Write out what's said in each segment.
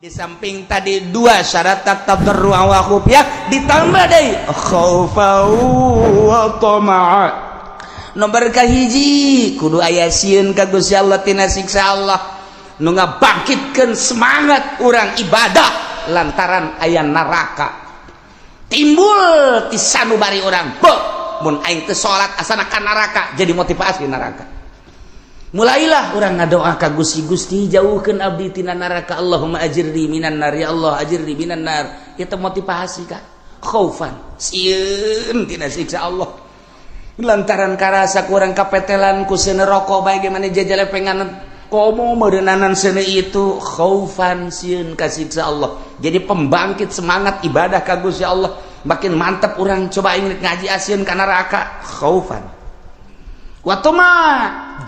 Di samping tadi dua syarat tadarru wa khufyah, ditambah deui khaufa wa tama'a. Nomor kahiji, kudu aya sieun ka Gusti Allah tina siksa Allah nu ngabangkitkeun semangat urang ibadah. Lantaran aya neraka, timbul ti sanubari urang, "Beuh, mun aing teu salat asana ka neraka." Jadi motivasi neraka, mulailah urang ngadoa ka Gusti, "Gusti, jauhkeun abdi tina neraka. Allahumma ajirni minan nar, ya Allah, ajirni minan nar." Itu motivasi ka khaufan, sieun tina siksa Allah, lantaran karasa kurang kapetelan ku seuneu rokok bae, gimana jajalepengan komo meureunnanan seuneu. Itu khaufan, sieun ka siksa Allah, jadi pembangkit semangat ibadah ka Gusti Allah. Makin mantap urang coba ingin ngaji, asieun ka neraka, khaufan wa tama,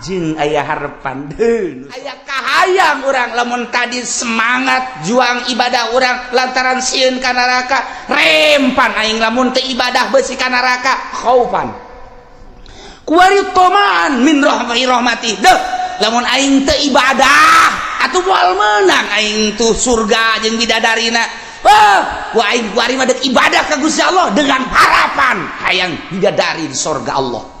jeung aya harapan, aya kahayang urang. Lamun tadi semangat juang ibadah urang lantaran sieun ka neraka, rempan aing lamun teu ibadah beusi ka neraka, khaufan. Kuari tomaan min rahmati rahmati deh, lamun aing teu ibadah atuh moal meunang aing tuh surga jeung bidadarina. Wah, ku aing kuari mah deuk ibadah ka Gusti Allah dengan harapan hayang bidadari di sorga Allah.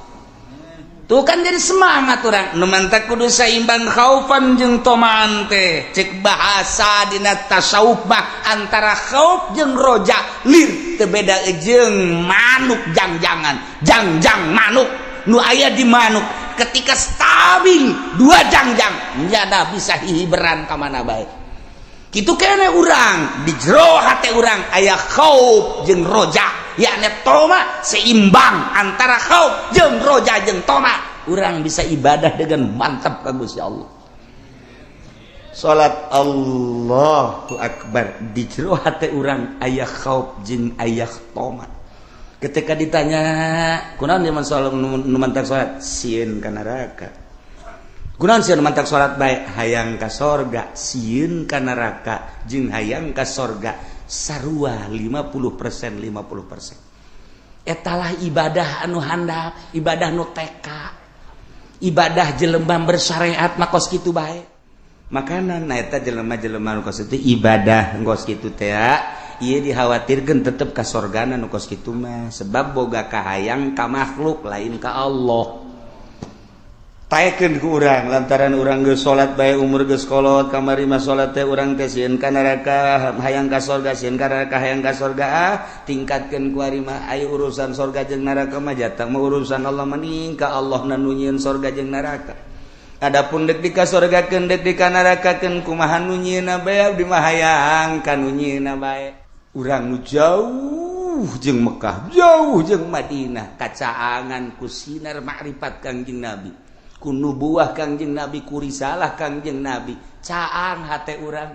Tuh kan, jadi semangat urang. Nu mantak kudu saimbang khaufan jeung tomaan teh. Cek bahasa dina tasawuf mah, antara khauf jeung roja lir teu beda jeung manuk jangjangan. Jangjang manuk nu aya di manuk, ketika stabil dua jangjang, nyada bisa hihiberan ka mana bae. Kitu kene urang, di jero hate urang aya khauf jeung roja, yakni toma, seimbang antara khauf jeung roja jeung toma, urang bisa ibadah dengan mantap ka Gusti Allah. Salat, Allahu akbar, di jero hate urang aya khauf jeung aya toma. Ketika ditanya, "Kunaon zaman salat nu mantak salat?" "Sieun ka neraka." "Kunaon sieun mantak salat bae?" "Hayang ka sorga." Sieun ka neraka jeung hayang ka sorga sarua 50% 50%. Etalah ibadah anu handap, ibadah nu TK, ibadah jelema bersyariat mah kos kitu bae. Makanan, nah, eta jelema-jelema nu kos itu ibadah kos kitu teh, ieu dikhawatirkeun tetep ka sorgana nu kos kitu mah, sebab boga kahayang ka makhluk, lain ka Allah. Taekeun ku urang, lantaran urang geus salat bae, umur geus kolot kamari mah salat teh urang teh sieun ka neraka, hayang ka sorga, sieun ka neraka, hayang ka sorga. Ah, tingkatkeun ku ari mah. Aya urusan sorga jeung neraka mah jatah mah urusan Allah, mending ka Allah nu nyieun sorga jeung neraka. Adapun dek di ka sorgakeun, dek di ka nerakakeun, kumaha nu nyieunna bae, abdi mah hayang ka nu nyieunna bae. Urang nu jauh jeung Mekah, jauh jeung Madinah, kacaangan ku sinar makrifat Kangjeng Nabi, ku nubuah Kangjeng Nabi, ku risalah Kangjeng Nabi, caang hate urang,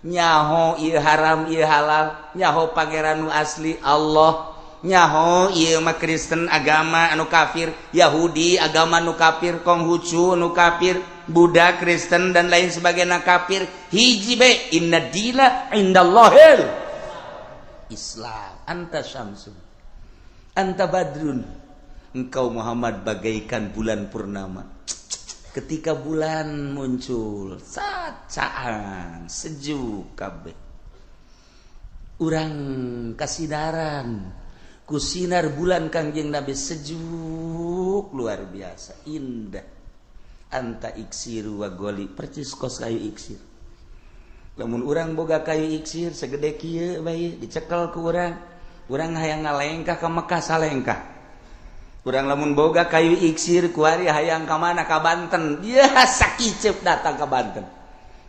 nyaho ieu haram, ieu halal, nyaho Pangeran nu asli Allah, nyaho ieu mah Kristen agama anu kafir, Yahudi agama nu kafir, Konghucu nu kafir, Buddha, Kristen, dan lain sebagainya kafir. Hiji be, inna dina indallahil Islam. Anta syamsun, anta badrun, engkau Muhammad bagaikan bulan purnama. Ketika bulan muncul saat caang sejuk kabeh, urang kasinaran ku sinar bulan Kangjeng Nabi, sejuk luar biasa indah. Anta iksiru wa goli, percis kos kayu iksir. Lamun urang boga kayu iksir segede kieu bae, dicekel ku urang, urang hayang ngalengkah ka Mekah, salengkah urang. Lamun boga kayu iksir kuari, hayang ka mana? Ka Banten, dia sakiceup datang ke Banten.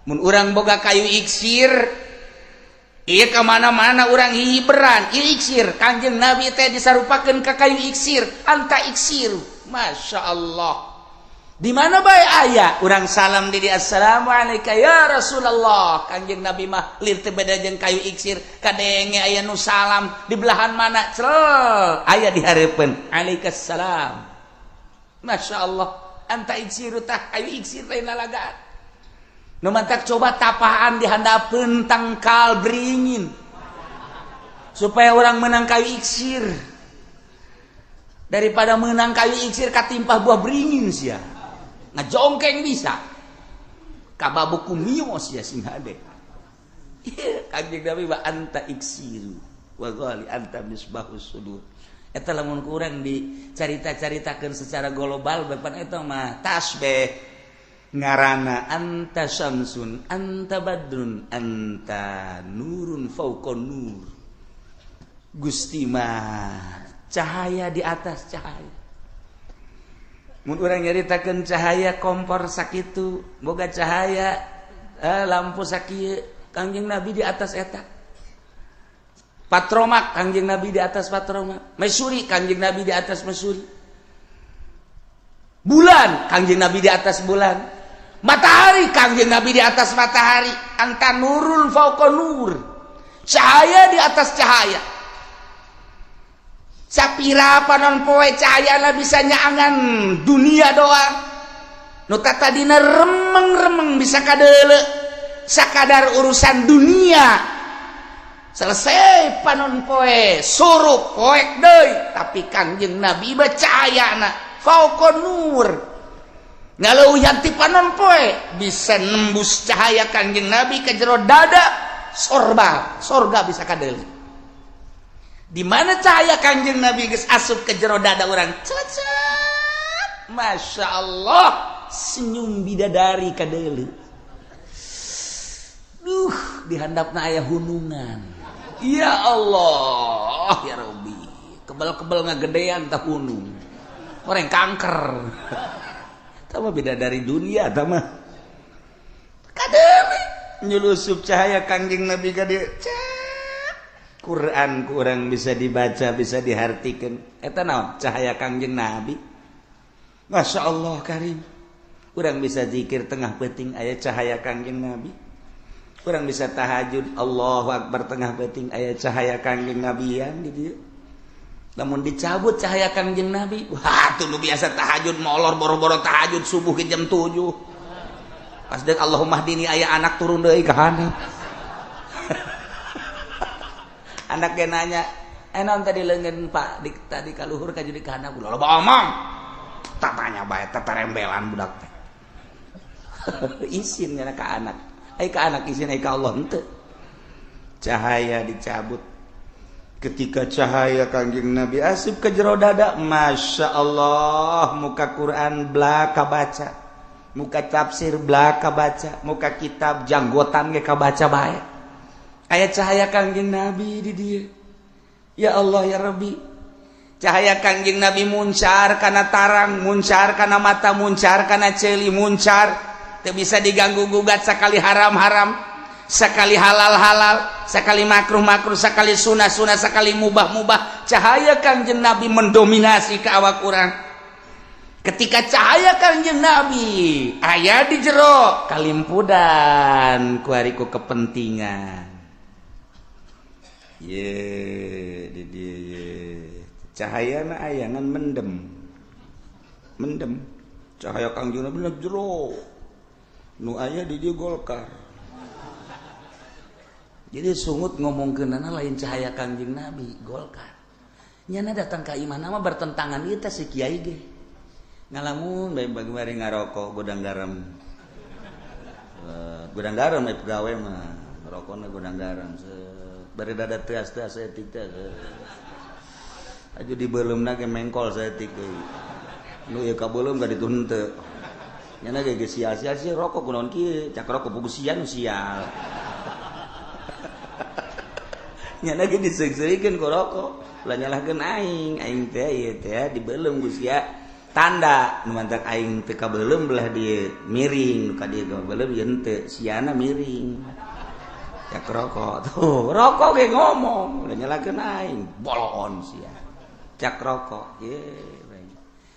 Mun urang boga kayu iksir, iya, kemana-mana urang hiberan. Ieu iksir, Kanjeng Nabi teh disarupakeun ka kayu iksir. Anta iksir, Masya Allah. Di mana bae aya urang salam di, "Assalamualaikum ya Rasulullah." Kanjeng Nabi mah lir teu beda jeung kayu iksir. Kadenge aya nu salam di belahan mana, cel aya di hareupeun, "Alaikassalam." Masya Allah. Anta iksiru, tah kayu iksir lain lalagaan. Nu mantak coba tapaan di handapeun tangkal beringin supaya orang menang kayu iksir, daripada menang kayu iksir katimpah buah beringin sia ngajongkeng, bisa kababu kumios ya sing hade. Kanjeng Nabi wa anta iksiru wa ghali anta misbahus sudur. Eta lamun kurang dicarita-caritakeun secara global bapan eta mah tasbih ngarana anta syamsun anta badrun anta nurun fauqa nur. Gusti mah cahaya di atas cahaya. Mun urang nyaritakeun cahaya kompor sakitu, boga cahaya lampu sakieu, Kangjeng Nabi di atas eta. Patromak Kangjeng Nabi di atas patromak, mesuri Kangjeng Nabi di atas mesuri. Bulan Kangjeng Nabi di atas bulan. Matahari Kangjeng Nabi di atas matahari. Anta nurul fauqa nur. Cahaya di atas cahaya. Sapira panon poe cahayana bisa nyaangan dunia doang. Nu tadina remeng-remeng bisa kadeuleu. Sakadar urusan dunia selesai panon poe surup poek deui, tapi Kangjeng Nabi mah cahayana fauqa nur. Ngaleuwihan ti panon poe bisa nembus cahaya Kangjeng Nabi ke jero dada sorba, sorga bisa kadeuleu. Di mana cahaya Kangjeng Nabi geus asup ke jero dada urang, cecet, Masya Allah, senyum bidadari kadeuleu. Duh, di handapna aya hunungan. Ya Allah, ya Rabbi. Kebal-kebal ngagedean tah hunung. Orang kanker. Tah mah beda dari dunia tah mah. Kadeuleu nyulusup cahaya Kangjeng Nabi ka dieu. Quran kurang bisa dibaca, bisa dihartikan. Eta naon? Cahaya Kangjeng Nabi. Masya Allah karim. Urang bisa zikir tengah peuting aya cahaya Kangjeng Nabi. Urang bisa tahajud Allahu Akbar tengah peuting aya cahaya Kangjeng Nabian di dieu. Lamun dicabut cahaya Kangjeng Nabi, wah tuh nu biasa tahajud molor boro-boro tahajud subuh ke jam 7. Pas deuk Allahumma hdini aya anak turun deui ka handap. Anak ge nanya, naon tadi leungeun Pak di tadi ka luhur ka jadi ka handap ulah loba omong. Tatanya bae teterembelan budak teh. Isin nya ka anak. Ai ka anak isin ai ka Allah henteu. Cahaya dicabut. Ketika cahaya Kangjeng Nabi asup ke jero dada, Masya Allah, muka Quran belaka baca, muka tafsir belaka baca, muka kitab janggotan ge kabaca bae. Aya cahaya Kangjeng Nabi di dieu. Ya Allah ya Rabbi. Cahaya Kangjeng Nabi muncar kana tarang, muncar kana mata, muncar kana ceuli, muncar. Teu bisa diganggu gugat sakali haram-haram, sekali halal-halal, sekali makruh-makruh, sekali sunah-sunah, sekali mubah-mubah. Cahaya Kangjeng Nabi mendominasi ke awak urang. Ketika cahaya Kangjeng Nabi aya di jero kalimpudan kuari ku kepentingan. Ye di dieu ye. Cahayana aya ngan mendem. Mendem. Cahaya Kangjeng Nabi na jero. Nu aya di dieu Golkar. Jadi sungut ngomongkeunana lain cahaya Kangjeng Nabi, Golkar. Nyana datang ka imah nama bertentangan ieu teh si kiai ge. Ngalamun bae bari ngarokok Gudang Garam. Gudang Garam we pagawe mah, rokona Gudang Garam. Bari dada teas-teas saeutik teh. Aju dibeuleumna ge mengkol saeutik deui. Nu ieu kabeuleum ka ditu henteu. Nyana ge geus sial-sial sih rokok kunaon kieu, cak rokok pugu sia nu sial. Nyana ge diseung-seurikeun ku rokok, ulah nyalahkeun aing, aing teh ieu teh dibeuleum ku sia. Tanda nu mantak aing teu kabeuleum belah dieu miring, nu ka dieu kabeuleum ieu henteu, siana miring. Cak rokok tuh, rokok ge ngomong, ulah nyalahkeun aing, boloon sia. Cak rokok, ye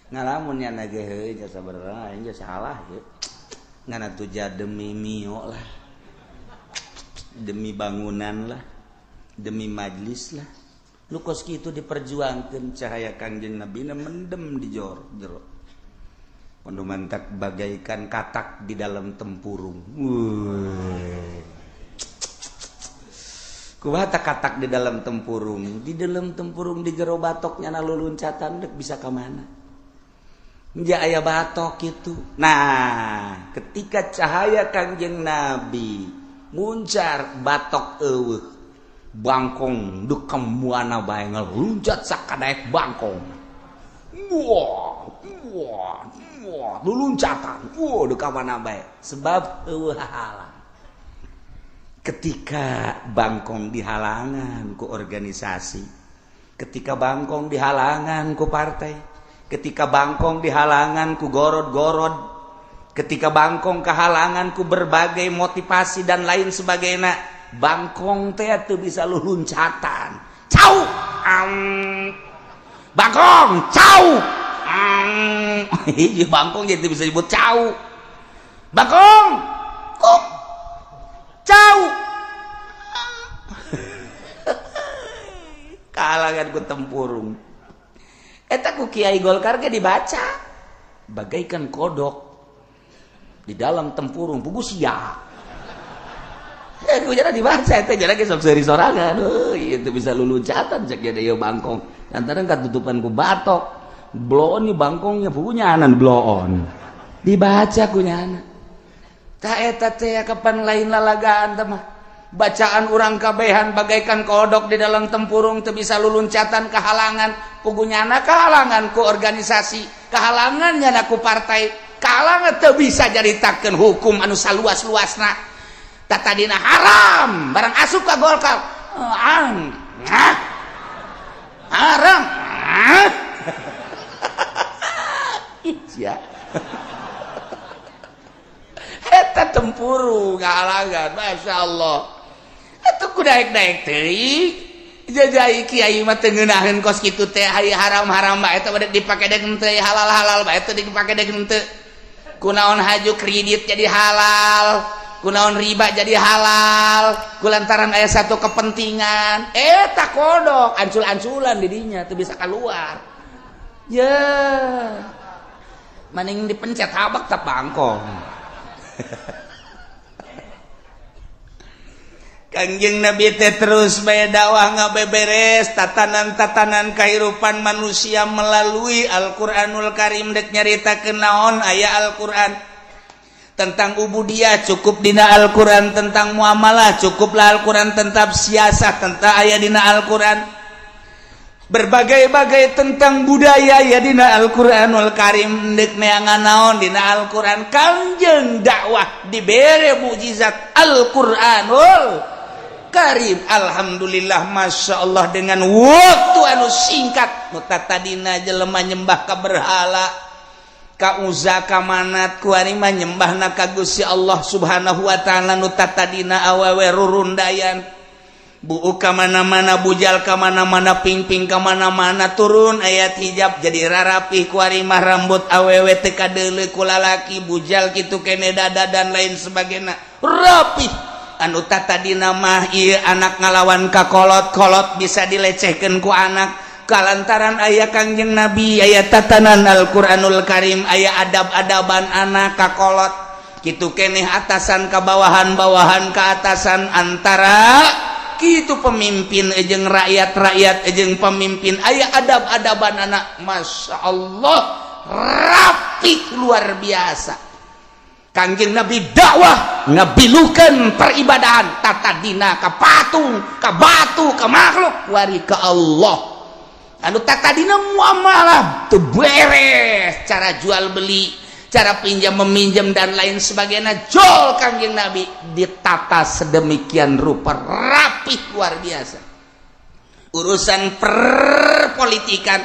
ngalamun nyana ge heuh jasa sabarang aing ge salah ye. Ngan atuh demi mio lah. Demi bangunan lah, demi majlis lah. Lu kos kitu diperjuangkeun cahaya Kangjeng Nabi na mendem di jor jero. Pandu mantak bagaikan katak di dalam tempurung. Wuih. Kumaha katak di dalam tempurung? Di dalam tempurung di jero batok nyana luluncatan dek bisa ka mana? Ja aya batok gitu. Nah, ketika cahaya Kangjeng Nabi Muncar batok eueuh. Bangkong deuk muana bae ngaluncat sakadaek bangkong. Wah, wah, wah, luluncatan. Wah, deuk ka mana bae. Sebab eueuh halang. Ketika bangkong dihalangan ku organisasi, ketika bangkong dihalangan ku partai, ketika bangkong dihalangan ku gorod-gorod, ketika bangkong kehalangan ku berbagai motivasi dan lain sebagainya, bangkong teh teu bisa luluncatan. Cau, bangkong, cau, hiji bangkong jadi bisa disebut cau. Bangkong, kok cau. Kalangan ku tempurung. Eta ku Kiai Golkar ge dibaca bagaikan kodok di dalam tempurung pugu sia. Ku jara dibaca eta jara ge sok seuri sorangan. Heuh, itu bisa luluncatan cek ge ieu bangkong. Lantaran katutupan ku batok. Bloon nih bangkongnya pugu nyanan bloon. Dibaca ku nyana. Ta eta teh kapan lain lalagaan teh mah. Bacaan urang kabehan bagaikan kodok di dalam tempurung teu bisa luluncatan kehalangan pugu nyana kehalangan ku organisasi, kehalangan nyana ku partai, kehalangan teu bisa jaritakeun hukum anu saluas-luasna. Tatadina haram barang asup ka Golkar. Haram. Sia. Eta tempurung kehalangan, Masya Allah. Atuh ku daek-daek teuing. Jajai kiai mah teu ngeunaheun kos kitu teh haram-haram bae eta bade dipake deuk henteu, halal-halal bae teh dipake deuk henteu. Kunaon haju kredit jadi halal, kunaon riba jadi halal, kulantaran aya satu kepentingan. Eta kodok ancul-anculan di dinya teu bisa keluar. Ya. Maning dipencet habak tah bangkong. Kangjeng Nabi teh terus bae dakwah ngabeberes tatanan-tatanan kehidupan manusia melalui Al-Qur'anul Karim. Dek nyaritakeun naon aya Al-Qur'an tentang ubudiyah cukup dina Al-Qur'an, tentang muamalah cukuplah Al-Qur'an, tentang siasah tentang aya dina Al-Qur'an, berbagai-bagai tentang budaya ya dina Al-Qur'anul Karim. Dek neangan naon dina Al-Qur'an. Kangjeng dakwah dibere mukjizat Al-Qur'anul Karim. Alhamdulillah, Masya Allah, dengan waktu anu singkat nu tadina jelema nyembah ka berhala, ka Uzza, ka Manat, ku ari mah nyembahna ka Gusti Allah Subhanahu wa taala. Nu tadina awewe rurundayan buuk ka mana-mana, bujal ka mana-mana, pingping ka mana-mana, turun ayat hijab jadi rarapih ku ari mah rambut awewe teu kadeuleu ku lalaki, bujal kitu kene dada dan lain sebagainya rapih. Anu tadina mah ieu anak ngalawan ka kolot-kolot bisa dilecehkeun ku anak, kalantaran aya Kangjeng Nabi, aya tatanan Al-Qur'anul Karim, aya adab-adaban anak ka kolot kitu keneh, atasan ka bawahan, bawahan ka atasan, antara kitu pemimpin jeung rakyat, rakyat jeung pemimpin aya adab-adaban anak. Masya Allah, rapih luar biasa. Kangjeng Nabi dakwah ngabilukeun peribadahan tatadina ka patung, ka batu, ka makhluk, wari ka Allah. Anu tatadina muamalah teu beres, cara jual beli, cara pinjam meminjam dan lain sebagainya, jol Kangjeng Nabi ditata sedemikian rupa rapih luar biasa. Urusan perpolitikan,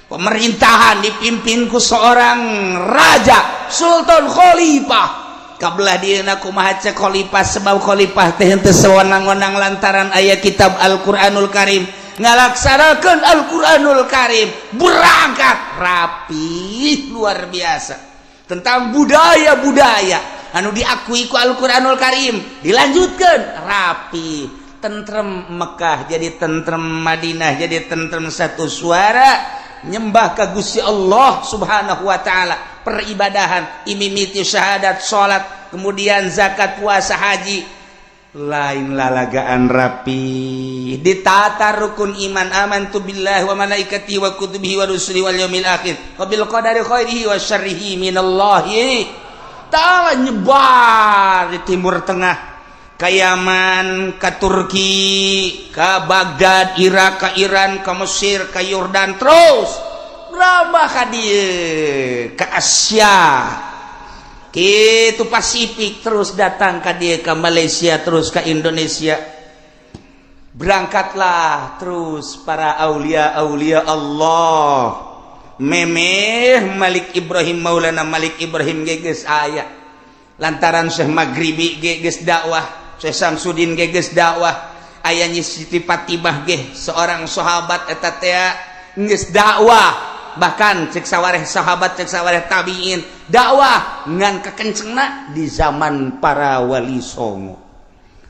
pemerintahan dipimpin ku seorang raja, sultan, khalifah. Kabelah dieuna kumaha cek khalifah, sebab khalifah teh henteu sewenang-wenang lantaran aya kitab Al-Qur'anul Karim, ngalaksanakeun Al-Qur'anul Karim, berangkat rapih luar biasa. Tentang budaya-budaya anu diakui ku Al-Qur'anul Karim dilanjutkan rapi, tentrem Mekah jadi tentrem Madinah, jadi tentrem, satu suara nyembah ka Gusti Allah Subhanahu wa taala. Peribadahan imimiti syahadat, salat, kemudian zakat, puasa, haji, lain lalagaan rapi ditata rukun iman, amantu billahi wa malaikatihi wa kutubihi wa rusulihi wal yaumil akhir wa bil qadari khairihi wa syarrihi minallahi ta'ala. Nyebar di Timur Tengah. Ka Yaman, ka Turki, ka Baghdad, Irak, ka Iran, ka Mesir, ka Yordan, terus berambah ka dieu, ka Asia gitu, Pasifik, terus datang ka dieu, ke Malaysia, terus ke Indonesia. Berangkatlah terus para aulia aulia Allah. Memeh Malik Ibrahim, Maulana Malik Ibrahim geus aya, lantaran Syekh Maghribi geus dakwah, Syekh Samsudin geus dakwah, aya Nyi Siti Fatimah ge, seorang sahabat eta teh geus dakwah. Bahkan cek sawareh sahabat, cek sawareh tabiin, dakwah ngan kekencengna di zaman para wali songo.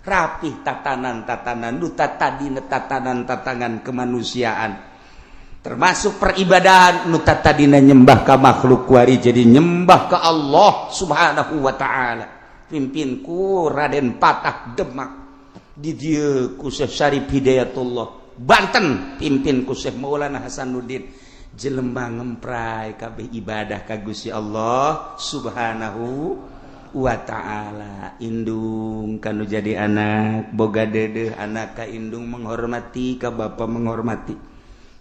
Rapih tatanan-tatanan duta tadi, tatanan-tatanan kemanusiaan, termasuk peribadahan. Nu tadina nyembah ka makhluk, kuari jadi nyembah ke Allah Subhanahu wa Ta'ala. Pimpin ku Raden Patah Demak, di dieu ku Syekh Syarif Hidayatullah Banten, pimpin ku Syekh Maulana Hasanuddin. Jelema ngempray kabeh ibadah ka Gusti Allah Subhanahu wa Ta'ala. Indung kanu jadi anak boga dedeh, anak ka indung menghormati, ka bapa menghormati,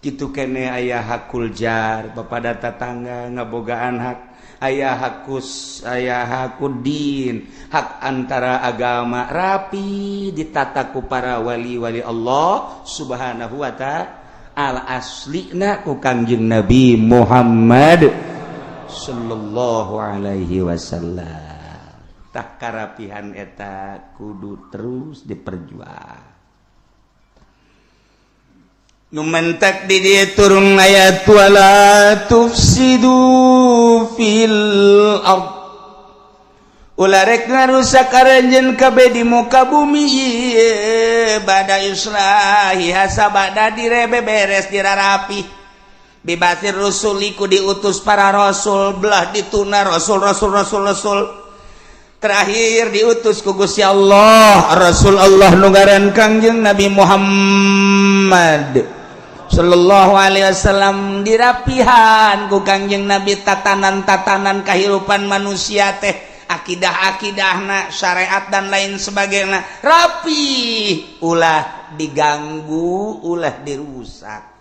kitu kene. Aya hakul jar, bapak tetangga ngabogaan hak, aya hakus, aya hakudin, hak antara agama, rapi ditataku para wali-wali Allah Subhanahu wa Ta'ala, aslina ku Kangjeng Nabi Muhammad sallallahu alaihi wasallam. Tah, karapihan eta kudu terus diperjuang. Nu mentak di dieu turun ayat wala tufsidu fil ard, ulah rek ngarusak aranjeun kabeh di muka bumi ieu, bada islahiha, sabada direbe beres, dirarapi, biba'tsir rusuli, ku diutus para rasul. Belah dituna rasul, rasul, rasul, rasul, terakhir diutus ku Gusti Allah Rasul Allah nu ngaran Kangjeng Nabi Muhammad Shallallahu Alaihi Wasallam. Dirapihan ku Kangjeng Nabi tatanan-tatanan kehidupan manusia teh, akidah-akidahna, syariat dan lain sebagainya, rapi, ulah diganggu, ulah dirusak.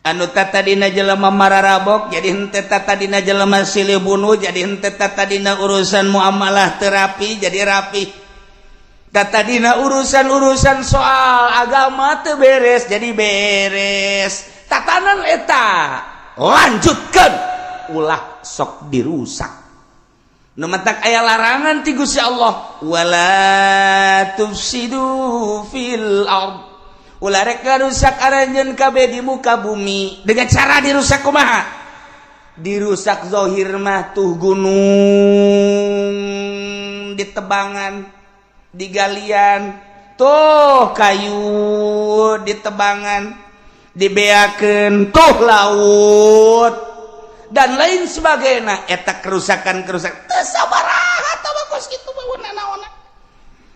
Anu tadina jelema mararabok jadi henteu, tadina jelema silih bunuh jadi henteu, tadina urusan muamalah terapi jadi rapi, tadina urusan-urusan soal agama teu beres jadi beres. Tatanan eta lanjutkan, ulah sok dirusak. Nu matak aya larangan ti Gusti Allah, wala tufsidu fil ard, ulah rek ngarusak aranjeun kabeh di muka bumi. Dengan cara dirusak kumaha? Dirusak zohir mah tuh gunung ditebangan, digalian, tuh kayu ditebangan, dibeakeun, tuh laut dan lain sebagainya. Eta kerusakan kerusakan teu sabaraha kos kitu naon,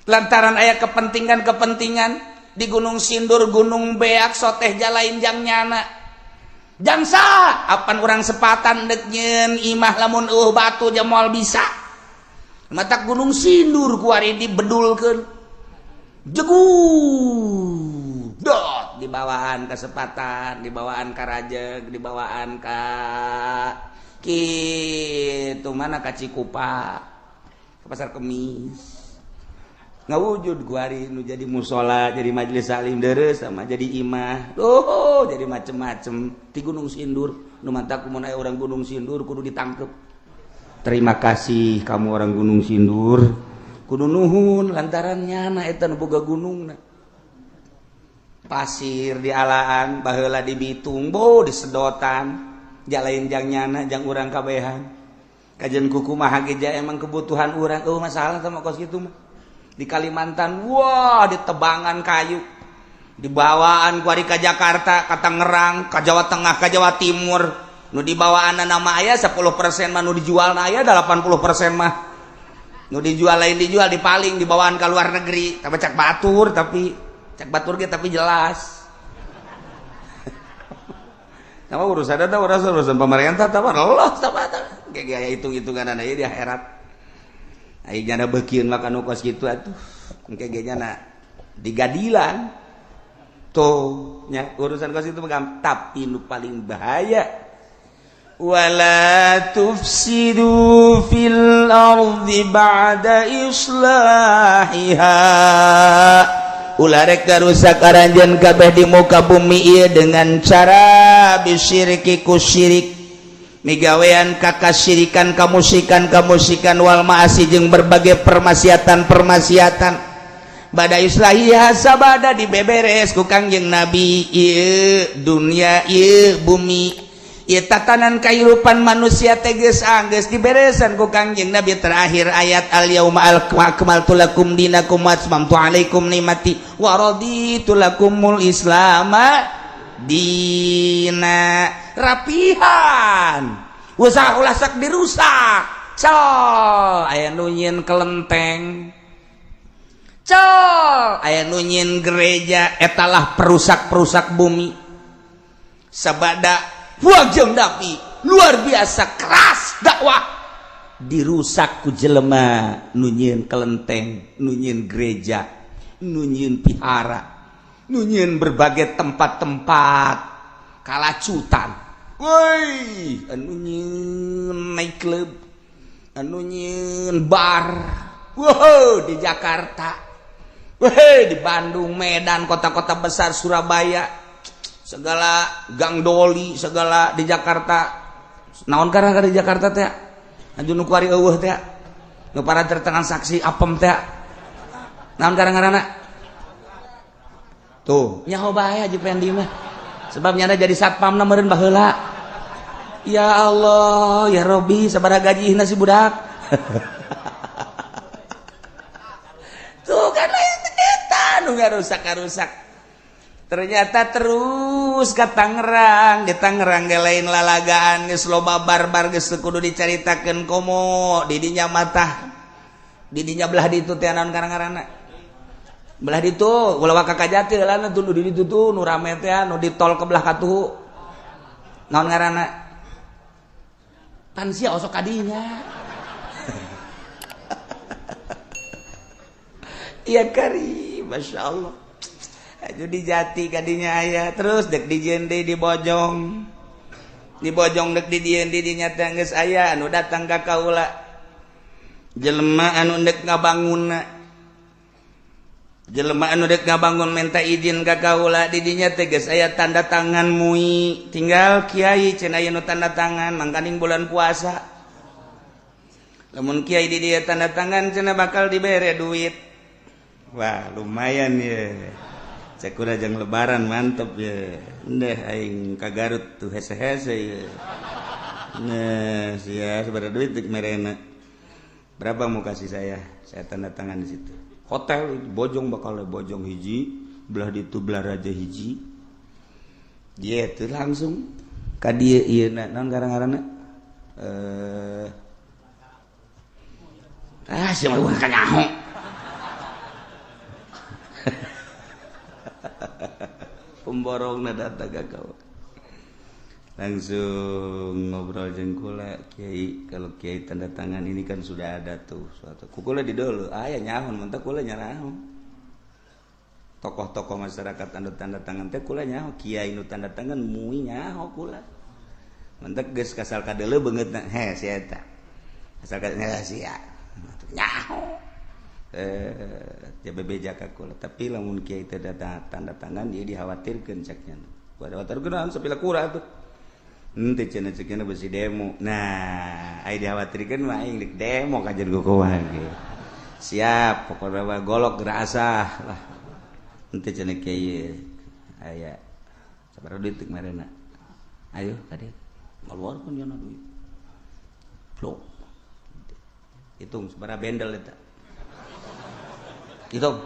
lantaran aya kepentingan-kepentingan di Gunung Sindur, Gunung Beak, soteh jalain jang nyana, jangsa apan urang sepatan dek nyeun imah, lamun batu moal bisa. Matak Gunung Sindur kuari dibedulkeun, jegu dot, dibawaan kesempatan, dibawaan ka Rajeg, dibawaan ka kitu mana, ka Cikupa, ke Pasar Kemis, ngawujud kuari nu jadi musola, jadi majelis salim deres, sama jadi imah. Oh, jadi macem-macem di Gunung Sindur. Nu mantak mun aya orang Gunung Sindur kudu ditangkep. Terima kasih kamu orang Gunung Sindur, kudu nuhun, lantaran nyana eta nu boga gunungna. Pasir di alaan baheula di Bitung, bo disedotan, jalain jang nyana, jang urang kabehan. Kajian kuku mah ge emang kebutuhan urang. Oh, masalah sama kos kitu mah. Di Kalimantan, wah, di tebangan kayu, dibawaan kuari ke Jakarta, ke Tangerang, ke Jawa Tengah, ke Jawa Timur. Nu dibawaan nama aya 10% mah, nu dijual aya 80% mah. Nu dijual lain dijual, dipaling dibawaan ke luar negeri. Tapi cak batur, tapi cak batur ge tapi jelas. Nama urusan ada urusan urusan pemerintah, tapi Allah sama kayak hitung-hitungan aja di akhirat. Ai nyana beukieun mah kanu kos kitu atuh. Engke ge nyana digadilan. Tuh nya urusan kos itu mah, tapi nu paling bahaya wala tufsidu fil ardi ba'da islahiha. Ulah rek garusak aranjeun kabeh di muka bumi ieu dengan cara bisyiriki ku syirik, migawean kakasyirikan, kamusikan kamusikan, wal ma'asi jeung berbagai permaksiatan-permaksiatan. Bada islahiha, sabada dibeberes ku Kangjeng Nabi ieu dunia, ieu bumi, ieu tatanan kehidupan manusia teh geus anggeus diberesan ku Kangjeng Nabi. Terakhir ayat al yauma akmaltu lakum dinakum wa atmamtu alaikum nikmati wa raditu lakumul islama dina. Rapihan usaha ulah sok dirusak. Col aya nu nyieun kelenteng, col aya nu nyieun gereja, etalah perusak-perusak bumi. Sabada Kangjeng Nabi luar biasa keras dakwah, dirusak ku jelema nu nyieun kelenteng, nu nyieun gereja, nu nyieun pihara, nu nyieun berbagai tempat-tempat kalacutan. Woi, anu nyieun night club, anu nyieun bar. Wow, di Jakarta, weh, di Bandung, Medan, kota-kota besar, Surabaya, segala gang doli segala di Jakarta. Naon karena di Jakarta teh anu nu kuari eueuh teh nu para tertransaksi apem teh, naon karena tuh nyaho bae Haji Pendi mah, sebab nyana jadi satpam na meureun baheula. Ya Allah ya Robi, sabaraha gajihna si budak tuh kan eta nu ngarusak-rusak. Ternyata terus ke Tangerang, di Tangerang ge lain lalagaan, geus loba barbar, geus kudu dicaritakeun. Komo di dinya matah di dinya belah ditu teh naon karang-karana belah ditu ulah ka Kajati heula tuh, nu di ditu tuh nu rame teh, nu di tol ke belah katuhu, naon ngaranna pan sia osok kadinya. Iya kari, Masya Allah. Aju di Jati kadinya aya, terus dek di jende di Bojong, di Bojong dek di dieun di dinya teh geus aya anu datang ka kaula, jelema anu dek ngabangunna, jelema anu dek ngabangun minta izin ka kaula. Di dinya teh geus aya tanda tangan MUI, tinggal kiai cenah aya nu tanda tangan mangkaning bulan puasa. Lamun kiai di dieu tanda tangan cenah bakal dibere duit. Wah, lumayan ya. Cek udah jang lebaran mantep ya. Ndeh aing ka Garut tuh hese-hese ya. Nah, sia sabaraha duit dek merena. Berapa mau kasih saya? Saya tanda tangan di situ. Hotel Bojong bakal Bojong hiji, belah ditu belah raja hiji. Dia tuh langsung ka dieu ieu naon garang-garana? Ah, sia mah kanyaho. Pemborong datang ke kau langsung ngobrol jeung kula, kiai kalau kiai tanda tangan ini kan sudah ada tuh suatu kukula di dulu aya nyahun mentah kula nyarahun tokoh-tokoh masyarakat anu tanda tangan teh kula nyaho, kiai nu tanda tangan mui nyaho kula mentah geus kasal kadeuleu beungeutna he si eta asal ka sia nyaho bebeja ka kula. Tapi lamun kiai teu tanda tangan dia dikhawatirkeun ceknya. Khawatirkeun sapila kura tuh. Henteu cenah ceknya besi demo. Nah, ai dikhawatirkeun mah aing deuk demo kajen kukumaha ge. Siap, pokona mah golok gerasah lah. Henteu cenah kiai aya sabaraha duit marena. Ayo ka dieu. Ngaluarkeun nya duit. Plok. Hitung sabaraha bendel eta. Hitung.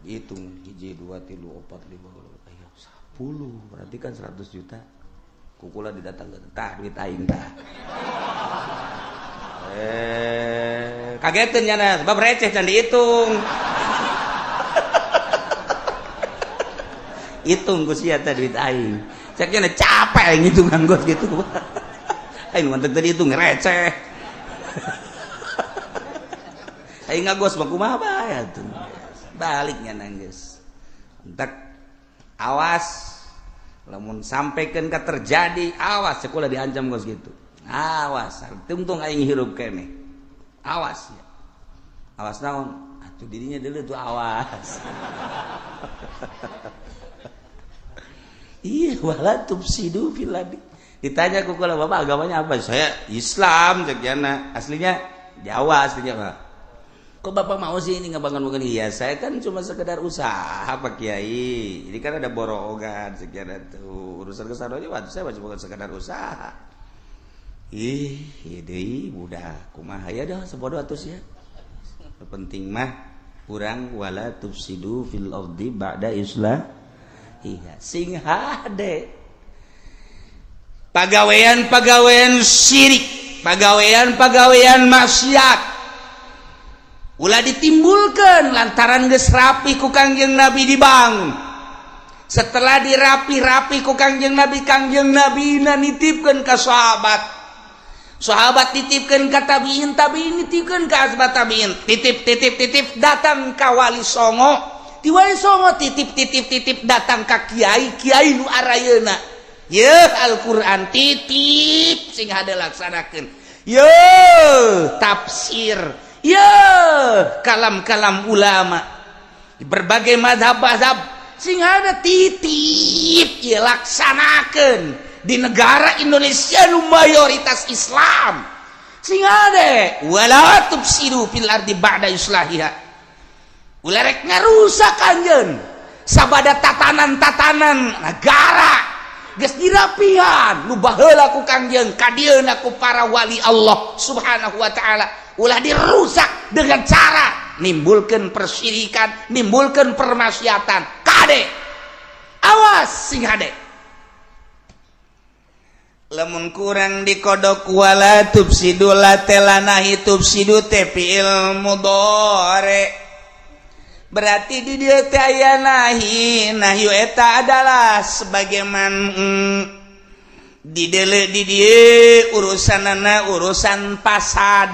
Hitung 1 2 3 4 5 10, berarti kan 100 juta. Kukula didatangkeun tah duit aing tah. Kageteun nya sebab receh can dihitung. Hitung ku sia teh duit aing. Cek nya capek aing hitungan gua gitu. Aing mantep tadi hitung receh. Aing ngagos mah kumaha bae atuh. Baliknya nangis. Entek awas lamun sampaikan ka terjadi, awas sekolah diancam gos gitu. Awas, tungtung aing hirup keneh. Awas ya. Awas naon? Atuh dirinya dulu tuh awas. Iya, wala tufsidu fil ardi. Ditanya ku kula, "Bapak agamanya apa?" "Saya Islam," cek jana. Aslinya Jawa aslinya, Pak. "Kok Bapak mau sih ini ngebangun-bangun?" "Iya, saya kan cuma sekedar usaha, Pak Kiai. Ini kan ada borongan sekian tuh. Urusan kesana aja waktu saya cuma sekedar usaha." Ih, iya deui budak kumaha ya dah sebodoh atuh sia. Penting mah urang wala tufsidu fil ardi ba'da islah. Iya, sing hade. Pagawean-pagawean syirik, pagawean-pagawean maksiat ulah ditimbulkan lantaran geus rapi ku Kangjeng Nabi di bank. Setelah dirapi-rapi ku Kangjeng Nabi, Kangjeng Nabi na nitipkeun ka sahabat. Sahabat titipkeun ka tabiin, tabiin nitipkeun ka asbat tabiin. Titip titip titip datang ka Wali Songo. Di Wali Songo titip titip titip datang ka kiai, kiai nu arayeuna. Ye Al-Qur'an titip sing hade laksanakeun. Ye tafsir, ye kalam-kalam ulama di berbagai mazhab-mazhab sing ada titip ye laksanakeun di negara Indonesia nu mayoritas Islam. Sing hade wala tufsidu fil ardi ba'da islahiha. Ulah rek ngarusak anjeun sabada tatanan-tatanan negara geus dirapihan nu baheula ku Kangjeng kadieuna ku para wali Allah Subhanahu wa taala, ulah dirusak dengan cara nimbulkeun persyirikan, nimbulkeun permaksiatan. Kade awas, sing hade lamun kurang dikodok wala tufsidu la telanahi tufsidu teh fi'il mudhari, berarti di dieu teh aya nahi. Nahyu eta adalah sebagaimana di dele di dieu urusanana urusan pasad,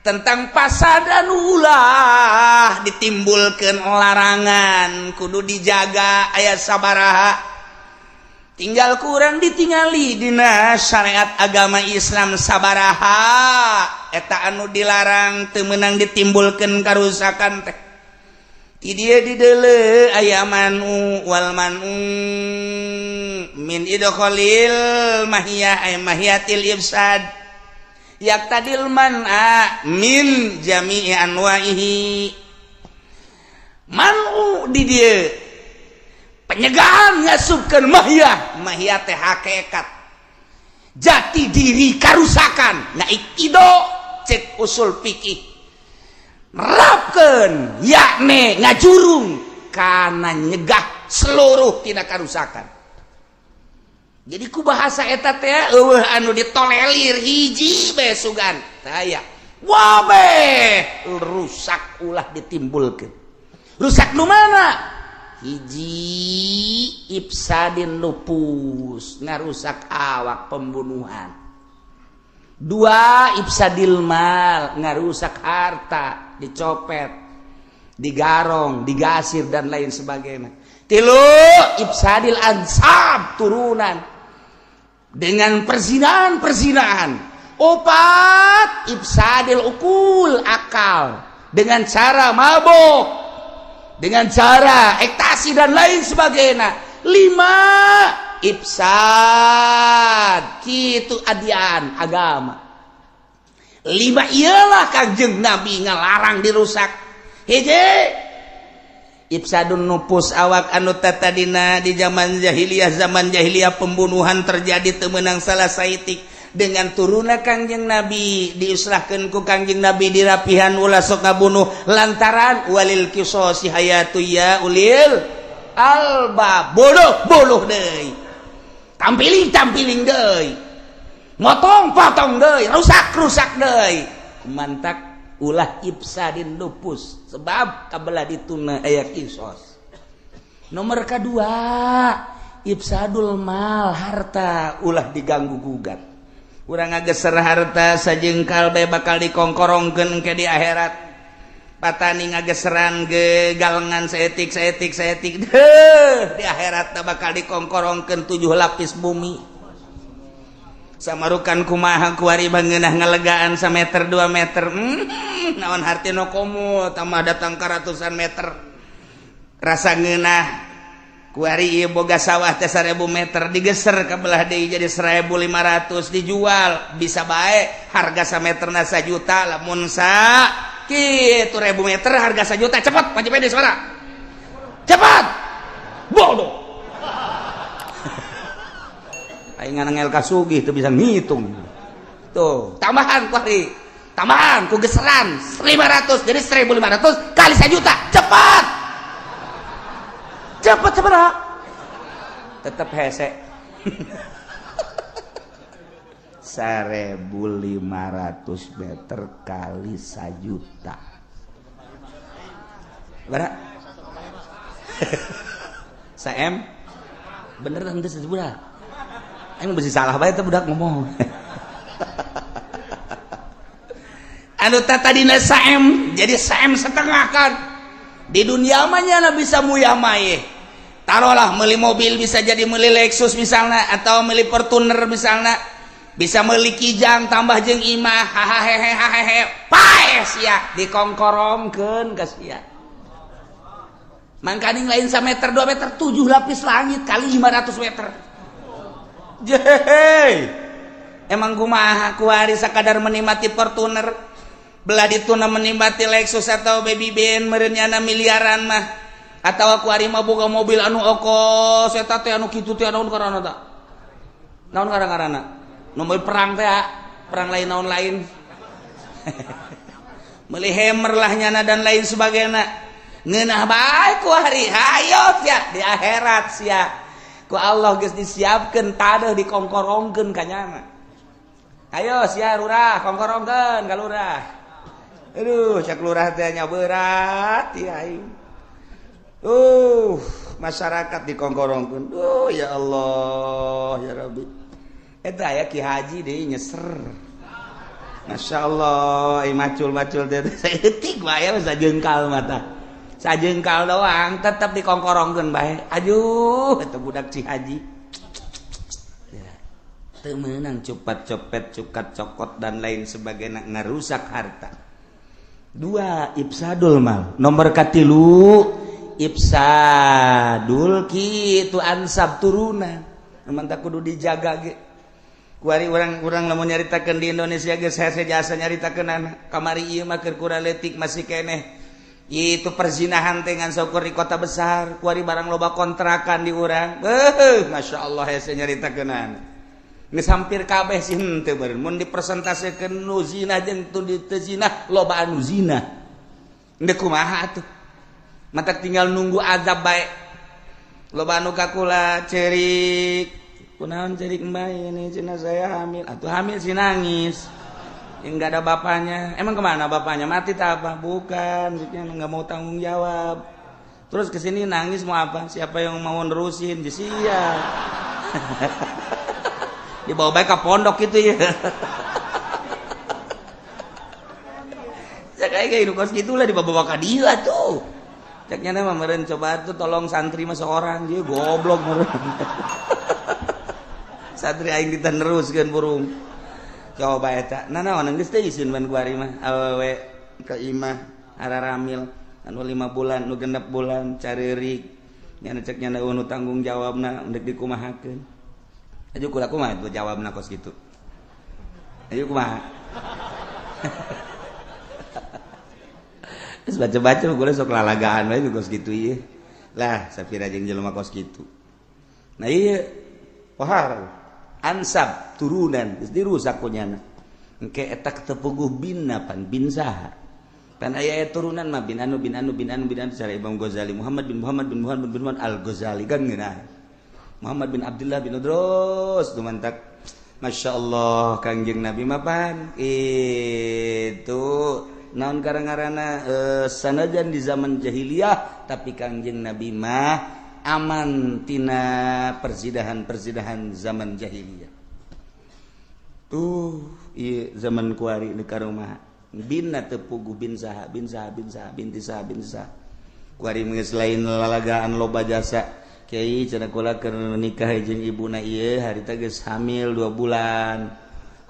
tentang pasad anu ulah ditimbulkan larangan, kudu dijaga aya sabaraha. Tinggal kurang ditingali dina syariat agama Islam sabaraha eta anu dilarang, teu meunang ditimbulkan karusakan teh. Di dia di dele aya man'u wal man'u min idkhalil mahiyah ay mahiyatil ifsad yaqtadil man'a min jami'i anwa'ihi. Man'u di dieu penyegahan ngasupkeun mahiyah. Mahiyah teh hakikat jati diri karusakan. Nah, ido cek usul fikih nerapkeun yakni ngajurung kana nyegah seluruh tina karusakan. Jadi ku bahasa eta teh eueuh anu ditolerir hiji bae sugan taya wabe rusak ulah ditimbulkeun. Rusak nu mana? Hiji, ifsadin nufus, ngarusak awak, pembunuhan. Dua, ifsadil mal, ngarusak harta, dicopet, digarong, digasir, dan lain sebagainya. Tilu, ifsadil ansab, turunan dengan perzinahan perzinahan. Opat, ifsadil uqul, akal dengan cara mabok, dengan cara ekstasi, dan lain sebagainya. Lima, ifsad kitu adian agama. Lima ialah Kangjeng Nabi ngalarang dirusak. Hiji, ifsadun nufus, awak anu tatadina di zaman jahiliyah. Zaman jahiliyah pembunuhan terjadi, teu meunang salah saitik. Dengan turunna Kangjeng Nabi, diislahkeun ku Kangjeng Nabi, dirapihan ulah sok ngabunuh lantaran walil qisasi hayatu ya ulil albab. Bodoh bunuh deui, tampiling tampiling deui, motong potong deui, rusak rusak deui. Mantak ulah ifsadin nufus sebab kabelah dituna aya kisos. Nomor kedua, ifsadul mal, harta ulah diganggu gugat. Urang ngageser harta sajengkal bae bakal dikongkorongkeun ke di akhirat. Patani ngageseran ge galengan saeutik saeutik saeutik deuh di akhirat bakal dikongkorongkeun 7 lapis bumi. Samarukan kumaha kuari bangeunah ngalegaan sameter 2 meter. Naon hartina komo tambah datang ka ratusan meter. Rasa ngeunah kuari ieu boga sawah teh 1000 meter digeser ka belah deui jadi 1500 dijual bisa bae harga sameterna 1 juta lamun sa kitu 1000 meter harga 1 juta cepet Pak Cipede suara cepat bodoh aing nganangel ka sugih teu bisa ngitung tuh tambahan kuari tambahan ku geseran 500 jadi 1500 kali 1 juta cepat cepet seberapa tetap hese 1500 meter kali 1 juta berapa? Saem bener teh sebudak aing besi salah bae teh budak ngomong anu tadina saem jadi saem setengah kan di dunia mah nya bisa muyah maye taruhlah beli mobil bisa jadi beli Lexus misalnya atau beli Fortuner misalnya bisa beli Kijang tambah jeung imah hahaha paes ya dikongkorongkeun ka sia mangkaning lain sameter 2 meter 7 lapis langit kali 500 meter jehe emang kumaha kuari sakadar menikmati Fortuner belah dituna menikmati Lexus atau Baby Ben meureun nyana miliaran mah atau aku ari mah boga mobil anu okos eta teh anu kitu teh naon karana ta naon ngaran-ngaranna nu mobil perang teh perang lain naon lain meuli Hammer lah nyana dan lain sebagainya ngeunah bae ku ari hayo sia di akhirat sia ku Allah geus disiapkeun tadeuh dikongkorongkeun ka nyana ayo sia lurah kongkorongkeun ka lurah aduh cak lurah teh nya berat ieu aing masyarakat dikongkorongkeun ya Allah ya Rabbi eta aya Ki Haji deui nyeser Masya Allah macul-macul teh saeutik bae sajengkal mata sajengkal doang tetep dikongkorongkeun bae aduh eta budak Ki Haji teu meunang cepat copet cukat cokot dan lain sebagainya ngarusak harta. Dua ifsadul mal nomor katilu ifsadul kitu ansab turunan mantap kudu dijaga ge kuari urang-urang lamun nyaritakeun di Indonesia geus hese jasa nyaritakeun anak kamari ieu mah keur kurang leutik masih keneh itu perzinahan teh ngan saukur di kota besar kuari barang loba kontrakan di urang beuh masyaallah hese nyaritakeun anak geus hampir kabeh sih henteu beureun mun dipresentasekeun nu zina jeung teu zina loba anu zina deuk kumaha atuh mata tinggal nunggu azab bae loba anu kakula cerik kunaon cerik mbak ini cina saya hamil atuh hamil si nangis enggak ada bapaknya emang kemana bapaknya mati tak apa bukan nggak mau tanggung jawab terus kesini nangis mau apa siapa yang mau nerusin sia dibawa baik ke pondok gitu ya saya kayak hidup kos gitulah dibawa ke dia tuh ceknya nama meren coba tuh tolong santri mah seorang dia goblok meren santri aing diteneruskeun burung coba eta nah naon geus teh isin ban kuari mah awewe ka imah araramil anu 5 bulan nu 6 bulan careurik nya ceknya nu tanggung jawabna ndek dikumahakeun ayo kula kumaha tuh jawabna kos kitu ayo kumaha terus baca-baca gue sok lalagaan wae kos kitu ieu lah sapira jeung jelema kos kitu nah ieu pohar ansab turunan geus dirusak ku nyana engke eta tepuguh binna pan bin saha pan aya turunan mah bin anu bin anu bin anu bin anu cara Imam Ghazali Muhammad bin Muhammad bin Muhammad bin Muhammad Al Ghazali kan ngeunah Muhammad bin Abdullah bin Udros dumantak Masya Allah Kangjeng Nabi mapan itu naon karang-karana sanajan di zaman jahiliyah tapi Kangjeng Nabi mah aman tina perzidahan-perzidahan zaman jahiliyah tuh iya zaman kuari di karumah Binna teu puguh, bin saha, bin saha, bin saha, binti saha, bin saha. Kuari geus lain lalagaan, loba jasa. Kiai, cenah, kula keur nikah jeung ibuna ieu harita geus hamil 2 bulan.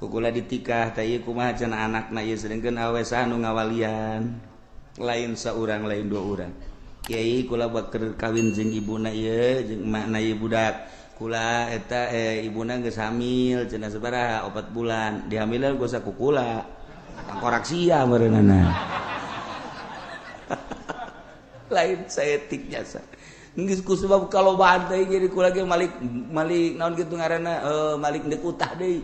Ku kula ditikah teh ieu kumaha cenah anakna ieu, sedengkeun awe saha nu ngawalian? Lain saurang, lain dua urang. Kiai, kula bakeur kawin jeung ibuna ieu, jeung emakna ieu budak kula eta, ibuna geus hamil cenah sabaraha? 4 bulan. Dihamilan geus ku kula, tangkorak sia meureunana. Lain saeutik jasa geus ku sebab kalau deui jadi kula ge malik malik naon kitu ngaranna, malik deuk utah deui.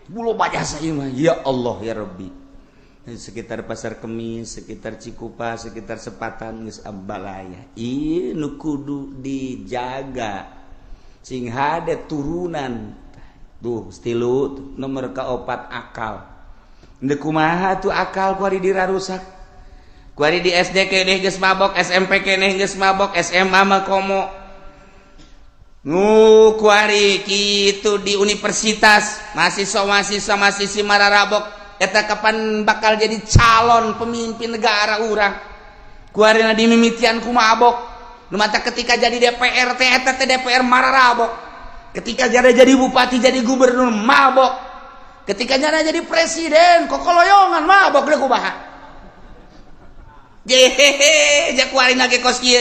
Loba jasa ieu mah, ya Allah ya Rabbi. Sekitar Pasar Kemis, sekitar Cikupa, sekitar Sepatan geus abalaya. Ieu nu kudu dijaga sing hade turunan tuh stilu. Nomor kaopat, akal. Ndek kumaha tuh akal kuari dirarusak? Kuari di SD keneh geus mabok, SMP keneh geus mabok, SMA mah komo nu kuari kitu. Di universitas mahasiswa, mahasiswa, mahasiswi mararabok. Eta kapan bakal jadi calon pemimpin negara urang? Kuari di mimitian ku mabok. Nu mata ketika jadi DPR teh, eta teh DPR mararabok. Ketika jadi bupati, jadi gubernur, mabok. Ketika jadi presiden, kokoloyongan mabok. Deh kumaha jehehe ja kuari ge kos kieu.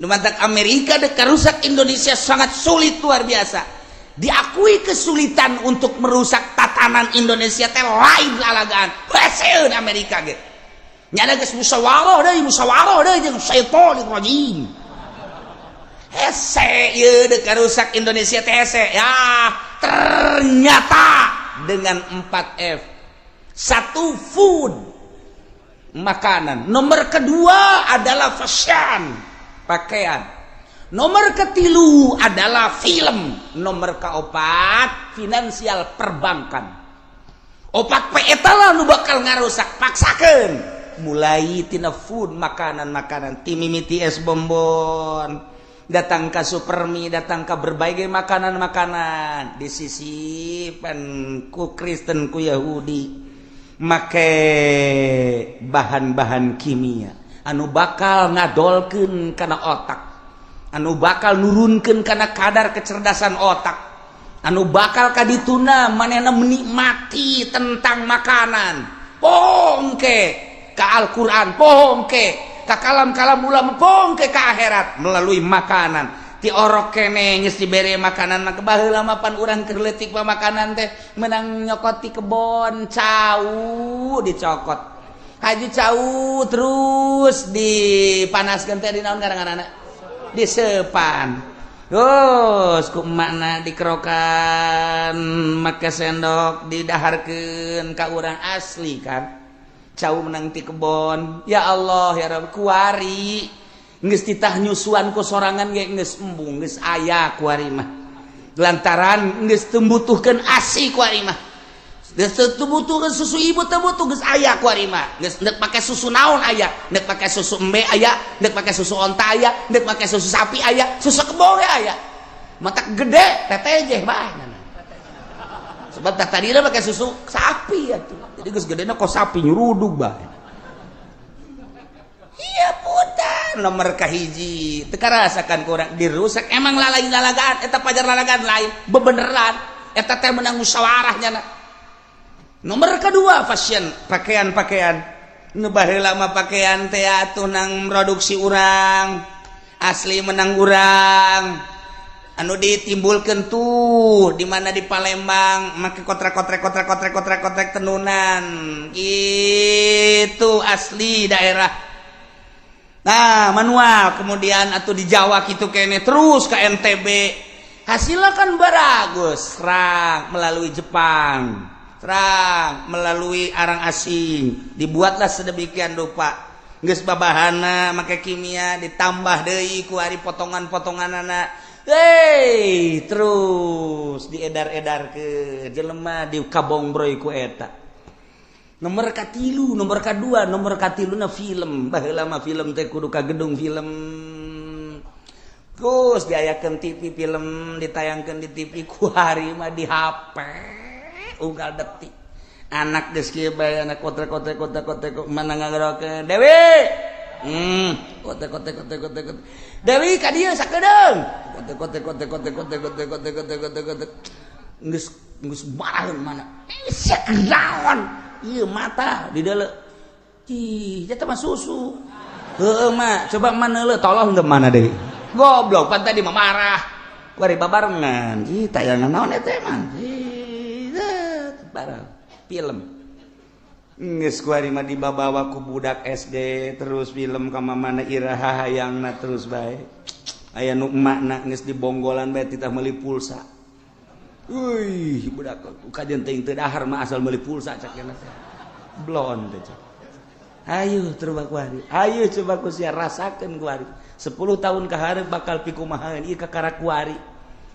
Nu matak Amerika dek rusak Indonesia sangat sulit, luar biasa. Diakui kesulitan untuk merusak tatanan Indonesia teh lain lalagaan. Heseun Amerika ge nyana geus musyawarah deui, musyawarah deui jeung syaitonir rajim. Hese ieu dek rusak Indonesia teh, hese ya. Ternyata dengan 4 F. Satu, food, makanan. Nomor kedua adalah fashion, pakaian. Nomor ketilu adalah film. Nomor keempat, finansial, perbankan. Opat P eta lah nu bakal ngarusak. Paksakan mulai tina food, makanan-makanan, ti mimiti es bonbon, datang ke supermi, datang ke berbagai makanan-makanan, di sisi ku Kristen, ku Yahudi, make bahan-bahan kimia anu bakal ngadolkeun kana otak, anu bakal nurunkan karena kadar kecerdasan otak, anu bakal kadituna manehna menikmati tentang makanan, pongke ke Al-Quran, pongke ke kalam-kalam ulama, pongke ke akhirat melalui makanan. Ti orok kene geus dibere makanan mah. Baheula mah pan urang keur leutik mah makanan teh menang nyokot ti kebon, cau dicokot, haji cau, terus dipanaskeun teh di naon ngaranna, disepan, terus ku emakna dikerokan make sendok, didaharkeun ka urang. Asli kan cau menang ti kebon. Ya Allah ya Rabb, kuari geus titah nyusuan ku sorangan ge geus embung, geus aya kuari mah, lantaran geus teu butuhkeun ASI kuari mah, geus teu butuhkeun susu ibu, teu butuh, geus aya kuari mah. Geus ndek pake susu naon aya, ndek pake susu embe aya, ndek pake susu onta aya, ndek pake susu sapi aya, susu kebo ge aya. Matak gede tetejeh bae, sebab tak tadi pakai susu sapi atuh, jadi geus gedena kok sapi nyurudug bae. Iya putar. Nomor kahiji, teu karasakan kurang dirusak. Emang lalain lalagaan eta, pajar lalagaan, lain bebeneran eta teh menang musyawarah nyana. Nomor kedua, fashion, pakaian-pakaian. Nu baheula mah pakaian teh atuh nang produksi urang asli, menang urang, anu ditimbulkan tuh di mana, di Palembang, make kotrek kotrek kotrek kotrek kotrek kotrek tenunan itu asli daerah. Nah, manual, kemudian atau di Jawa gitu kene, terus ke NTB, hasilnya kan bagus. Serang melalui Jepang, serang melalui arang asing, dibuatlah sedemikian rupa, geus babahana make kimia, ditambah deui ku ari potongan-potongan anak. Hei, terus diedar-edar ke jelema, di kabongbroy ku eta. Nomor katilu, nomor kedua, nomor katilu na film. Baheula mah film teh kudu ka gedung film. Terus diayakeun TV, film ditayangkeun di TV. Ku hari mah di HP unggal detik. Anak geus kieu bae, anak kotek kotek kotek kotek mana ngagerakeun Dewi. Kotek kotek kotek kotek kotek. Dewi ka dieu sakedeung. Kotek kotek kotek kotek kotek kotek kotek kotek kotek kotek. Geus geus marah mana? Sia kenaon? Ieu mata di deuleu. Ih, eta mah susu. Heueuh mah, coba mana leuh tolong teu mana deui. Goblok pan tadi mah marah. Kuari babarengan. Ih, tayangan naon eta emang? Ih, bareng film. Geus kuari mah dibabawa ku budak SD terus film ka mana iraha hayangna terus bae. Aya nu emakna geus dibonggolan bae titah meuli pulsa. Wih, budak kajian teuing teu dahar mah asal meuli pulsa cak teh. Blon teh cak. Ayo coba kuari. Ayo coba ku sia rasakeun kuari. 10 tahun ka hareup bakal pikumahaeun ieu kakara kuari.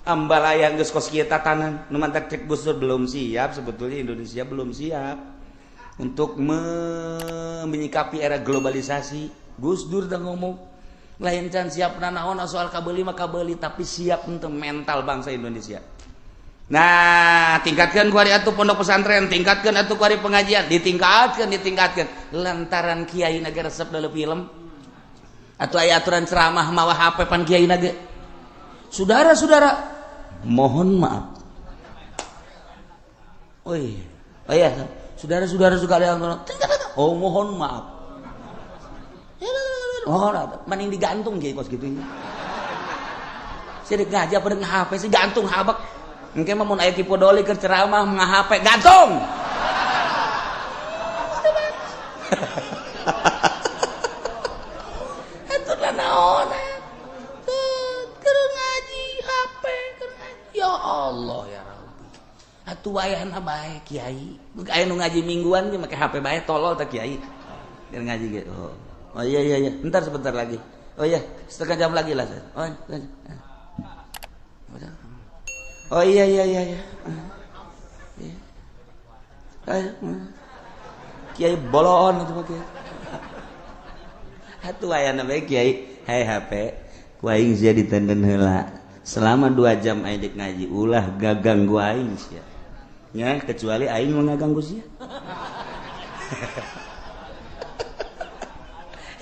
Ambalaya geus kos kieu tatanan nu mantak cek Gus Dur belum siap, sebetulnya Indonesia belum siap untuk menyikapi era globalisasi. Gus Dur dah ngomong lain can siap nanaon soal kabeuli mah kabeuli, tapi siap untuk mental bangsa Indonesia. Nah, tingkatkan kuari atuh pondok pesantren, tingkatkan atuh kuari pengajian, ditingkatkan, ditingkatkan. Lantaran kiai naga resep dalam film atau aya aturan ceramah mawa HP pan kiai naga. Saudara-saudara, mohon maaf. Oh iya, oh iya, saudara-saudara juga ada yang oh mohon maaf. Oh, mending digantung kiai kos gitu. Saya ngaji apa dengan HP sih gantung habak. Engke mah mun aya Ki Podoli keur ceramah nga-HP gantung. Atuh naon keur ngaji HP keur ngaji. Ya Allah ya Rabbi. Atuh wayahna bae kiai. Aya nu ngaji mingguan ge make HP bae tolol teh kiai. Keur ngaji ge. Oh. Oh iya iya iya, entar sebentar lagi. Oh iya, setengah jam lagi lah. Oh, oh iya iya iya iya. Iya. Kiai bolon itu mah kiai. Atuh aya bae kiai, hai HP, ku aing sia ditenden heula. Selama 2 jam aing dek ngaji ulah gaganggu aing sia. Nya kecuali aing mah ngaganggu sia.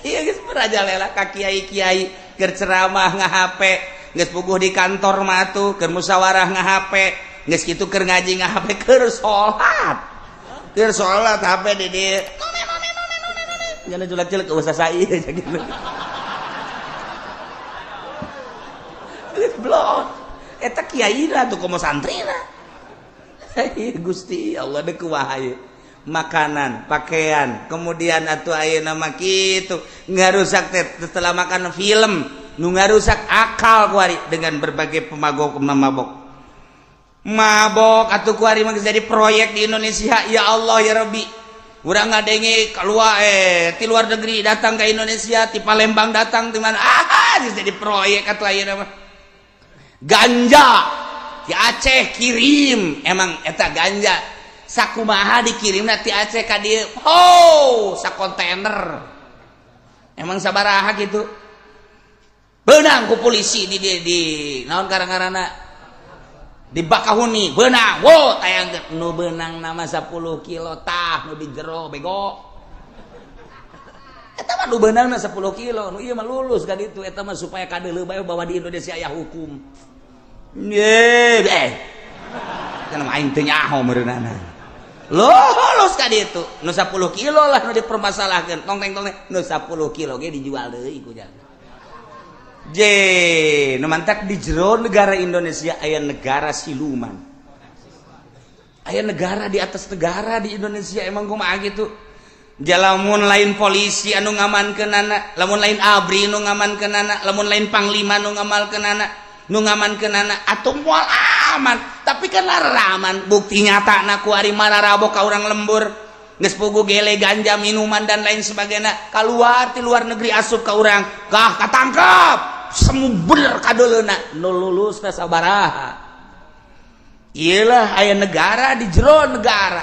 Iya geus merajalela ka kiai-kiai keur ceramah nga-HP. Geus puguh di kantor mah atuh keur musyawarah nga-HP, geus kitu keur ngaji nga-HP, keur salat. Keur salat HP di dieu. Jangan julak-julak usah sai gitu. Geus blon. Eta kiai lah tuh komo santrina. Gusti Allah deuk kumaha ieu. Makanan, pakaian, kemudian atuh ayeuna mah kitu ngarusak teh setelah makan film nu ngarusak akal kuari dengan berbagai pemabok mabok mabok atuh kuari mah jadi proyek di Indonesia. Ya Allah ya Rabbi, urang ngadenge keluar ti luar negeri datang ke Indonesia, ti Palembang datang ti mana, ah jadi proyek atuh ayeuna mah ganja di Aceh kirim, emang eta ganja sakumaha dikirimna ti Aceh ka dieu, ho sakontainer emang sabaraha gitu benang ku polisi di naon karang-karana di Bakahuni benang, wo tayang nu benang nama 10 kilo tah nu di jero bego eta mah nu benangna 10 kilo nu ieu mah lulus ka ditu eta mah supaya kadeuleu bae bahwa di Indonesia aya hukum. Ye kan aing teu nyaho meureunana lulus ka ditu nu 10 kilo lah nu dipermasalahkeun tong teng tong nu 10 kilo ge dijual deui ku jangan. J, nu mantak di jero negara Indonesia aya negara siluman. Aya negara di atas negara di Indonesia emang kumaha gitu. Lamun lain polisi anu ngamankeunana, lamun lain ABRI nu ngamankeunana, lamun lain panglima nu ngamalkeunana, nu ngamankeunana atuh moal aman. Tapi kan aman bukti nyata na ku ari mararabok ka urang lembur. Geus pugu gele ganja minuman dan lain sebagainya keluar ti luar negeri asup ka urang gah katangkep semu bener kadeuleuna nu lulus teh sabaraha. Iyalah aya negara di jero negara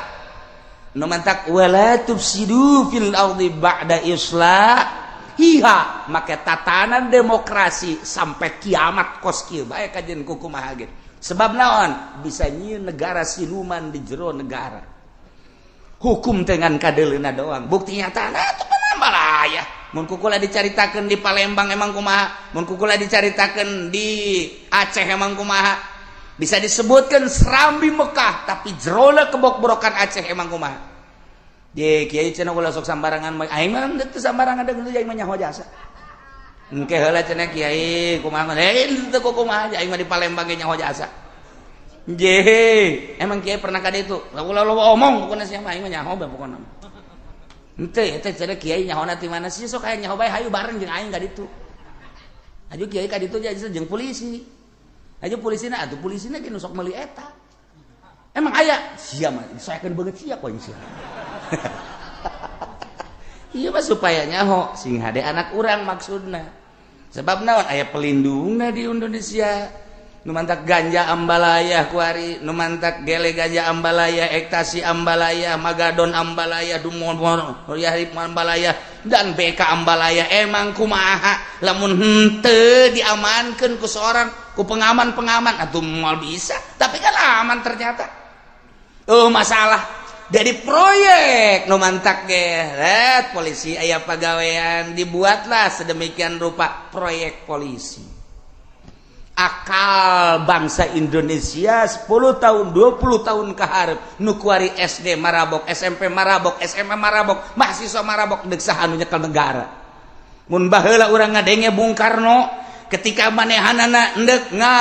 nu mantak wala tufsidu fil ardi ba'da islahiha make tatanan demokrasi sampai kiamat kos kieu bae kajian kumaha ge. Sebab naon bisa nyieun negara siluman di jero negara. Hukum dengan kadeleuna doang. Bukti nyata nah itu ambalaya. Mun kukula dicaritakeun di Palembang emang kumaha, mun kukula dicaritakeun di Aceh emang kumaha. Bisa disebutkan Serambi Mekah, tapi jerona kebok-borokan Aceh emang kumaha. Di kiai cenah ulah sok sambarangan, aing mah teu sambarangan deung aing mah nyaho jasa. Engke heula cenah kiai kumaha, teu kumaha aing mah di Palembang ge nyaho jasa. Je, emang kiai pernah ka ditu? Ulah loba omong pokona sia mah aing mah nyaho bae pokona. Henteu eta cenah kiai nyahona ti mana sih sok aya nyaho bae hayu bareng jeung aing ka ditu. Hayu kiai ka ditu jeung polisi. Hayu polisina atuh polisina ge nu sok meuli eta. Emang aya sia mah disoekeun beungeut sia poing sia. Ieu mah supaya nyaho sing hade anak urang maksudna. Sebab naon aya pelindungna di Indonesia. Nu mantak ganja ambalaya kuari, nu mantak gele ganja ambalaya, ekstasi ambalaya, magadon ambalaya, dumon yahib ambalaya dan BK ambalaya emang kumaha lamun henteu diamankeun ku seorang ku pengaman-pengaman atuh moal bisa, tapi kan aman ternyata. Oh masalah dari proyek nu mantak ge polisi aya pagawean dibuatlah sedemikian rupa proyek polisi. Akal bangsa Indonesia 10 tahun 20 tahun ke hareup nu kuari SD marabok, SMP marabok, SMA marabok, mahasiswa marabok deuk saha nu nyekel negara. Mun baheula urang ngadenge Bung Karno ketika manehanana endek nga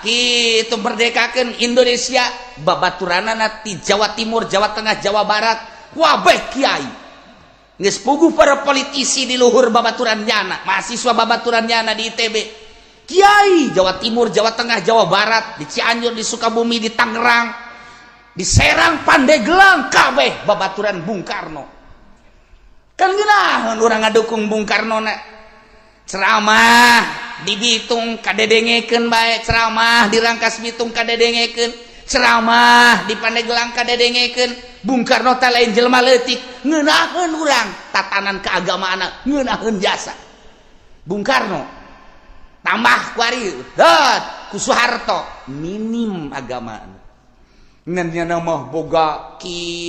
kitu merdekakeun Indonesia babaturanana ti Jawa Timur, Jawa Tengah, Jawa Barat wabeh kiai. Geus puguh para politisi di luhur babaturan nyana, mahasiswa babaturan nyana di ITB. Kiai Jawa Timur, Jawa Tengah, Jawa Barat, di Cianjur, di Sukabumi, di Tangerang, di Serang, Pandeglang, kabeh babaturan Bung Karno. Kan geunaheun urang ngadukung Bung Karno na. Ceramah di Bitung kadedengekeun bae, ceramah di Rangkas Bitung kadedengekeun, ceramah di Pandeglang kadedengekeun. Bung Karno teh lain jelema leutik, ngeunaheun urang tatanan keagamaan, ngeunaheun jasa. Bung Karno tambah kuari dat ku Soeharto minim agama ngan nya mah boga kitu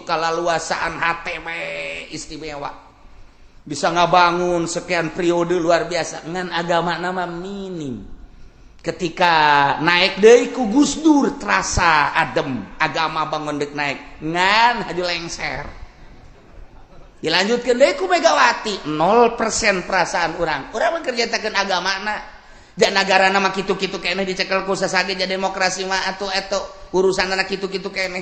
kalaluasaan HTW istimewa bisa ngabangun sekian periode luar biasa ngan agama nama minim. Ketika naik deui ku Gus Dur terasa adem agama bangun deuk naik ngan haju lengser. Dilanjutkan deui ku Megawati 0% perasaan urang. Urang mah kerjatakeun agamana. Dan negara nama kitu-kitu keneh dicekel ku sasage jadi demokrasi mah atuh eta urusanna kitu-kitu keneh.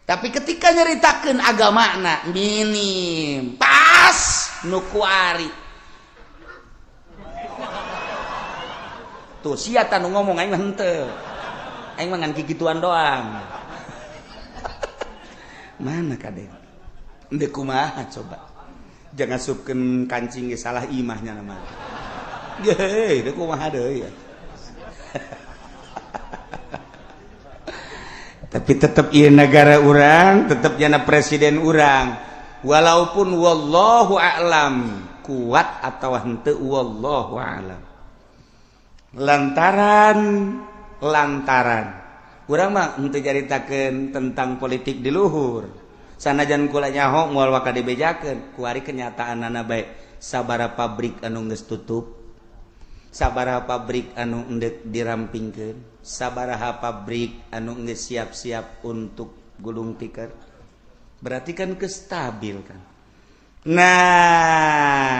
Tapi ketika nyeritakeun agamana minim pas nu kuari. Tuh sia tah nu ngomong aing mah henteu. Aing mah ngan kikituan doang. Mana kadeng? Ndek kumaha coba. Jangan supkeun kancing ge salah imahnya nama. Geuh, deuk kumaha deui ya. Tapi tetep ieu negara urang, tetep jana presiden urang. Walaupun wallahu a'lam kuat atau henteu wallahu a'lam. Lantaran urang mah henteu caritakeun tentang politik di luhur. Sanajan kula nyaho moal waka dibejakeun, kuari kenyataanana bae sabaraha pabrik anu geus tutup, sabaraha pabrik anu endek dirampingkeun, sabaraha pabrik anu geus siap-siap untuk gulung tikar. Berarti kan kestabil kan. Nah,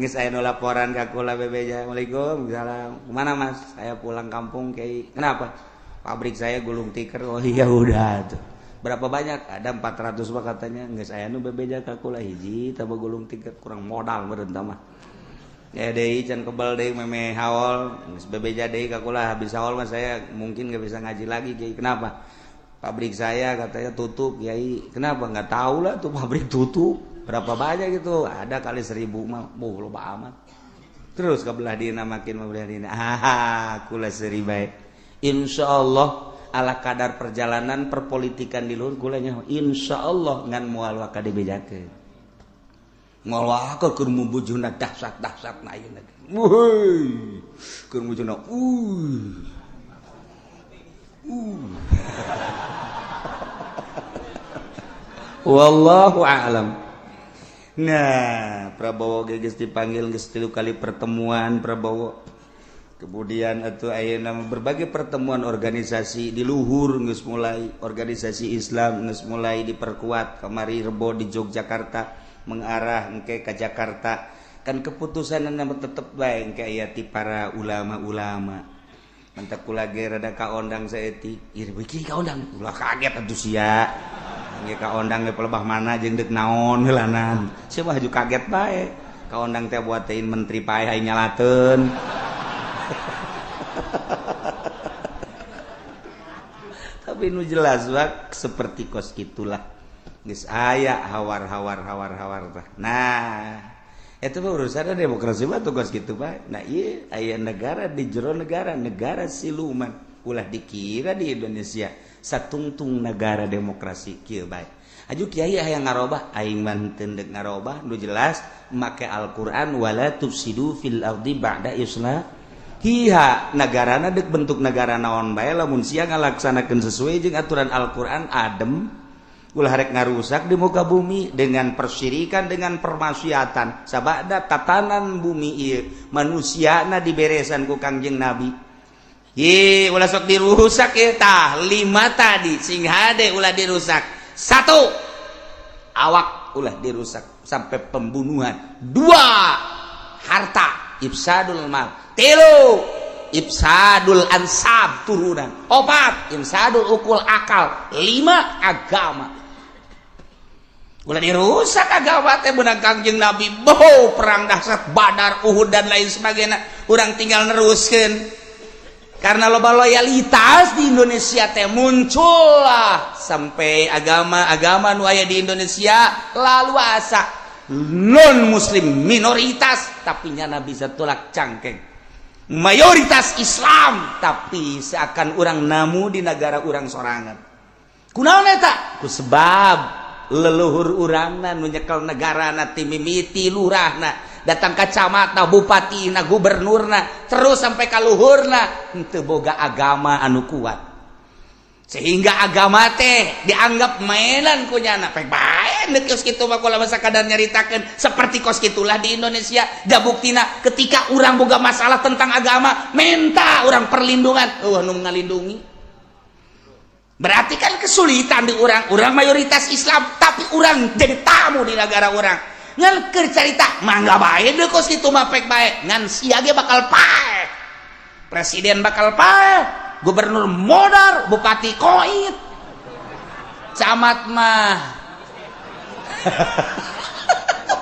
geus aya nu laporan ka kula bebeja, Assalamualaikum, salam. Kemana Mas? Saya pulang kampung kiai. Kenapa? Pabrik saya gulung tikar. Oh iya udah tuh. Berapa banyak? Ada 400 pak katanya. Geus aya nu bebeja ka kula hiji tah gulung tikar kurang modal meureun tah mah. Ya deui can kebal deui meme haol, geus bebeja deui ka kula habis haol mah saya mungkin gak bisa ngaji lagi kiai. Kenapa? Pabrik saya katanya tutup kiai. Kenapa? Nggak tahu lah tuh pabrik tutup. Berapa banyak gitu? Ada kali 1000 mah. Boh loba amat. Terus ke belah dina makin belah dina. Ah, kula seuri bae. Insyaallah ala kadar perjalanan perpolitikan di luhur kulanya insyaallah ngan moal waka dibejakeun. Moal waka keur mubujuna dahsyat-dahsyatna ayeuna. Wuih. Keur mubujuna Wallahu a'lam. Nah, Prabowo geus dipanggil, geus 3 kali pertemuan Prabowo. Kemudian atau ayeuna berbagai pertemuan organisasi di luhur geus mulai, organisasi Islam geus mulai diperkuat. Kamari Rebo di Yogyakarta, mengarah engke ke Jakarta. Kan keputusan nama tetep bae engke aya ti para ulama-ulama. Mentak kula ge rada kaondang saeutik. Ieu beuki kaondang, ulah kaget atuh sia. Engke kaondang ge pelebah mana jeung deuk naon heulanan. Sia mah haju kaget bae. Kaondang teh buatein menteri paeh aing nyalateun. Tapi nu jelas bak seperti kos gitulah geus aya hawar-hawar hawar-hawar tah. Nah, eta mah urusan demokrasi mah tugas kitu bae. Nah, ieu aya negara di jero negara, negara siluman. Ulah dikira di Indonesia satungtung negara demokrasi kieu bae. Aju kiai hayang ngarobah, aing mah henteu deuk ngarobah, nu jelas make Al-Qur'an wala tufsidu fil ardi ba'da islah. Hiha negarana dek bentuk negara naon bae lamun sia ngalaksanakeun sesuai jeung aturan Al-Qur'an adem, ulah rek ngarusak di muka bumi dengan persyirikan, dengan permaksiatan. Sabada tatanan bumi ieu manusiana diberesan ku Kangjeng Nabi. Ye ulah sok dirusak ieu tah 5 tadi sing hade ulah dirusak. 1, awak ulah dirusak sampai pembunuhan. 2, harta ifsadul mal. 3, ifsadul ansab turunan. 4, ifsadul ukul akal. 5, agama. Ulah dirusak agama teh beunang Kangjeng Nabi. Boh perang dahsyat Badar, Uhud dan lain sebagainya. Urang tinggal neruskeun. Karena loba loyalitas di Indonesia teh muncullah sampai agama-agama nu aya di Indonesia lalu asa non muslim minoritas tapi nyana bisa tolak cangkeng. Mayoritas Islam tapi seakan orang namu di negara orang sorangan. Kunaon eta? Ku sebab leluhur urangna nu nyekel negarana ti mimiti lurahna datang ka camatna, bupatina, gubernurna, terus sampai ka luhurna henteu boga agama anu kuat. Sehingga agama teh dianggap mainan ku nyana. Pek bae deuk geus kitu mah kula sakadar nyaritakeun seperti kos kitulah di Indonesia. Da buktina ketika urang boga masalah tentang agama minta urang perlindungan, eueuh nu ngalindungi. Berarti kan kesulitan di urang, urang mayoritas Islam tapi urang jadi tamu di negara urang. Ngan keur carita mangga bae deuk kos kitu mah pek bae, ngan sia ge bakal paeh. Presiden bakal paeh, gubernur modar, bupati koit, camat mah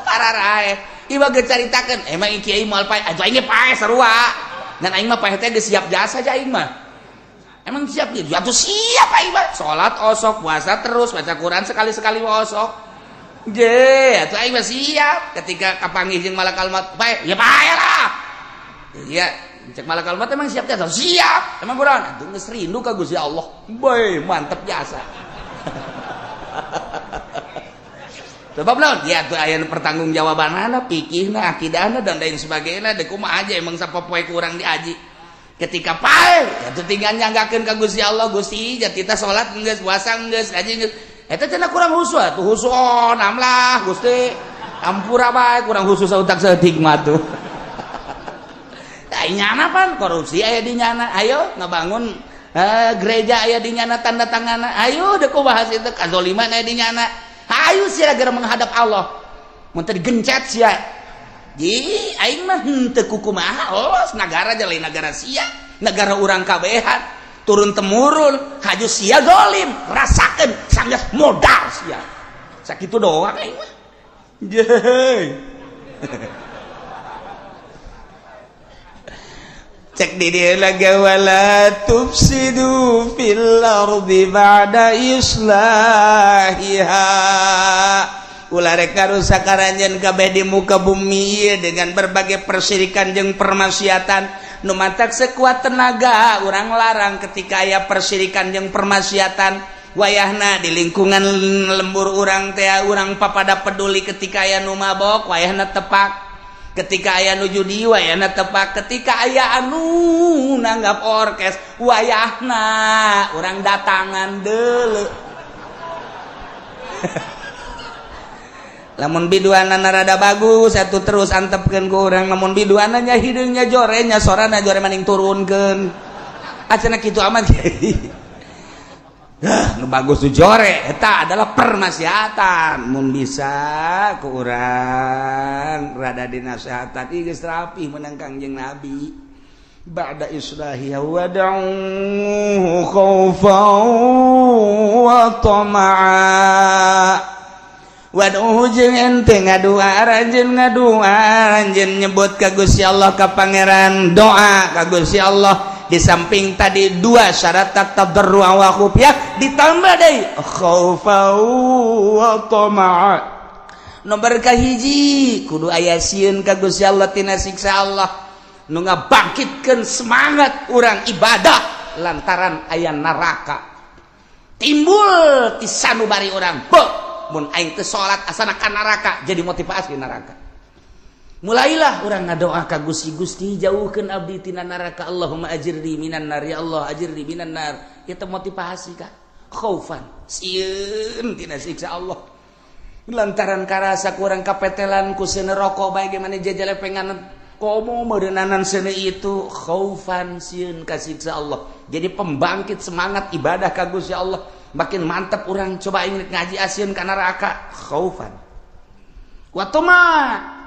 pararae. Ieu mah geus caritakeun, emang kiai moal paeh, atuh aing ge paeh sarua. Ngan aing mah paeh teh geus siap jasa aja aing mah. Emang siap gitu? Atuh siap aing mah. Salat osok, puasa terus, baca Quran sekali-sekali osok. Je, atuh aing mah siap ketika kapanggih jeung malakal maut, paeh, ya paeh lah. Iya, cek malakal maut emang siap jasa? Siap. Emang kurang? Atuh geus rindu ka Gusti Allah. Bae, mantep jasa. Sebab naon? Ya atuh aya pertanggungjawabanana, fikihna, akidahna dan lain sebagainya. Deuk kumaha aja emang sapopoe kurang diaji. Ketika pae, atuh tinggal nyanggakeun ka Gusti Allah, Gusti, jati teh salat geus, puasa geus, ngaji geus. Eta cenah kurang khusyuk atuh khusyuk namlah Gusti. Ampura bae kurang khusus utak saeutik mah tuh. Nyana pan korupsi aya di nyana, ayo ngabangun gereja aya di nyana tanda tangan, ayo deuk bahas itu kazoliman aya di nyana, ayo sia gara menghadap Allah mun teu digencet sia. Ji aing mah henteu kukumaha, oh nagara lain nagara sia, negara urang kabehan turun temurun, haju sia zalim rasakeun sanggeus modal sia, sakitu doang aing mah. Jeh. Cek di dia lagi wala tufsidu fil ardi ba'da islahiha. Ulah rek ngarusak aranjeun kabeh di muka bumi ieu dengan berbagai persirikan jeung permaksiatan. Nu matak sekuat tenaga urang larang ketika aya persirikan jeung permaksiatan. Wayahna di lingkungan lembur urang teh urang papada peduli ketika aya nu mabok wayahna tepak. Ketika aya nu judi wayahna tepak, ketika aya anu nanggap orkes wayahna urang datangan deuleu. Lamun biduanana rada bagus atuh terus antepkeun ku urang. Lamun biduanana hideungnya jore nya, sorana jore, maning turunkeun. Acana kitu amat. Dah, nu bagus tuh jore, eta adalah permaksiatan. Mun bisa ku urang rada dinasehatan, ih geus rapi menang Kangjeng Nabi. Ba'da islahiha wad'uhu khaufan wa tama'a. Wad'uhu jeung ente ngadua, anjeun ngadua, anjeun nyebut ka Gusti Allah, ka Pangeran, doa ka Gusti Allah. Di samping tadi dua syarat tadarru wa khufyah, ditambah deui khaufa wa tama'a. Nomor kahiji kudu aya sieun ka Gusti Allah tina siksa Allah, nu ngabangkitkeun semangat urang ibadah lantaran aya neraka. Timbul ti sanubari urang, beuh, mun aing teu salat asana ka neraka, jadi motivasi neraka. Mulailah urang ngadoa ka Gusti, "Gusti, jauhkeun abdi tina neraka. Allahumma ajirni minan nar, ya Allah, ajirni minan nar." Itu motivasi ka khaufan, sieun tina siksa Allah lantaran karasa kurang kapetelan ku seuneu rokok bae, gimana jajalepengan komo meureunanan seuneu itu. Khaufan, sieun ka siksa Allah, jadi pembangkit semangat ibadah ka Gusti Allah. Makin mantap urang coba ingin ngaji, asieun ka neraka, khaufan wa tama,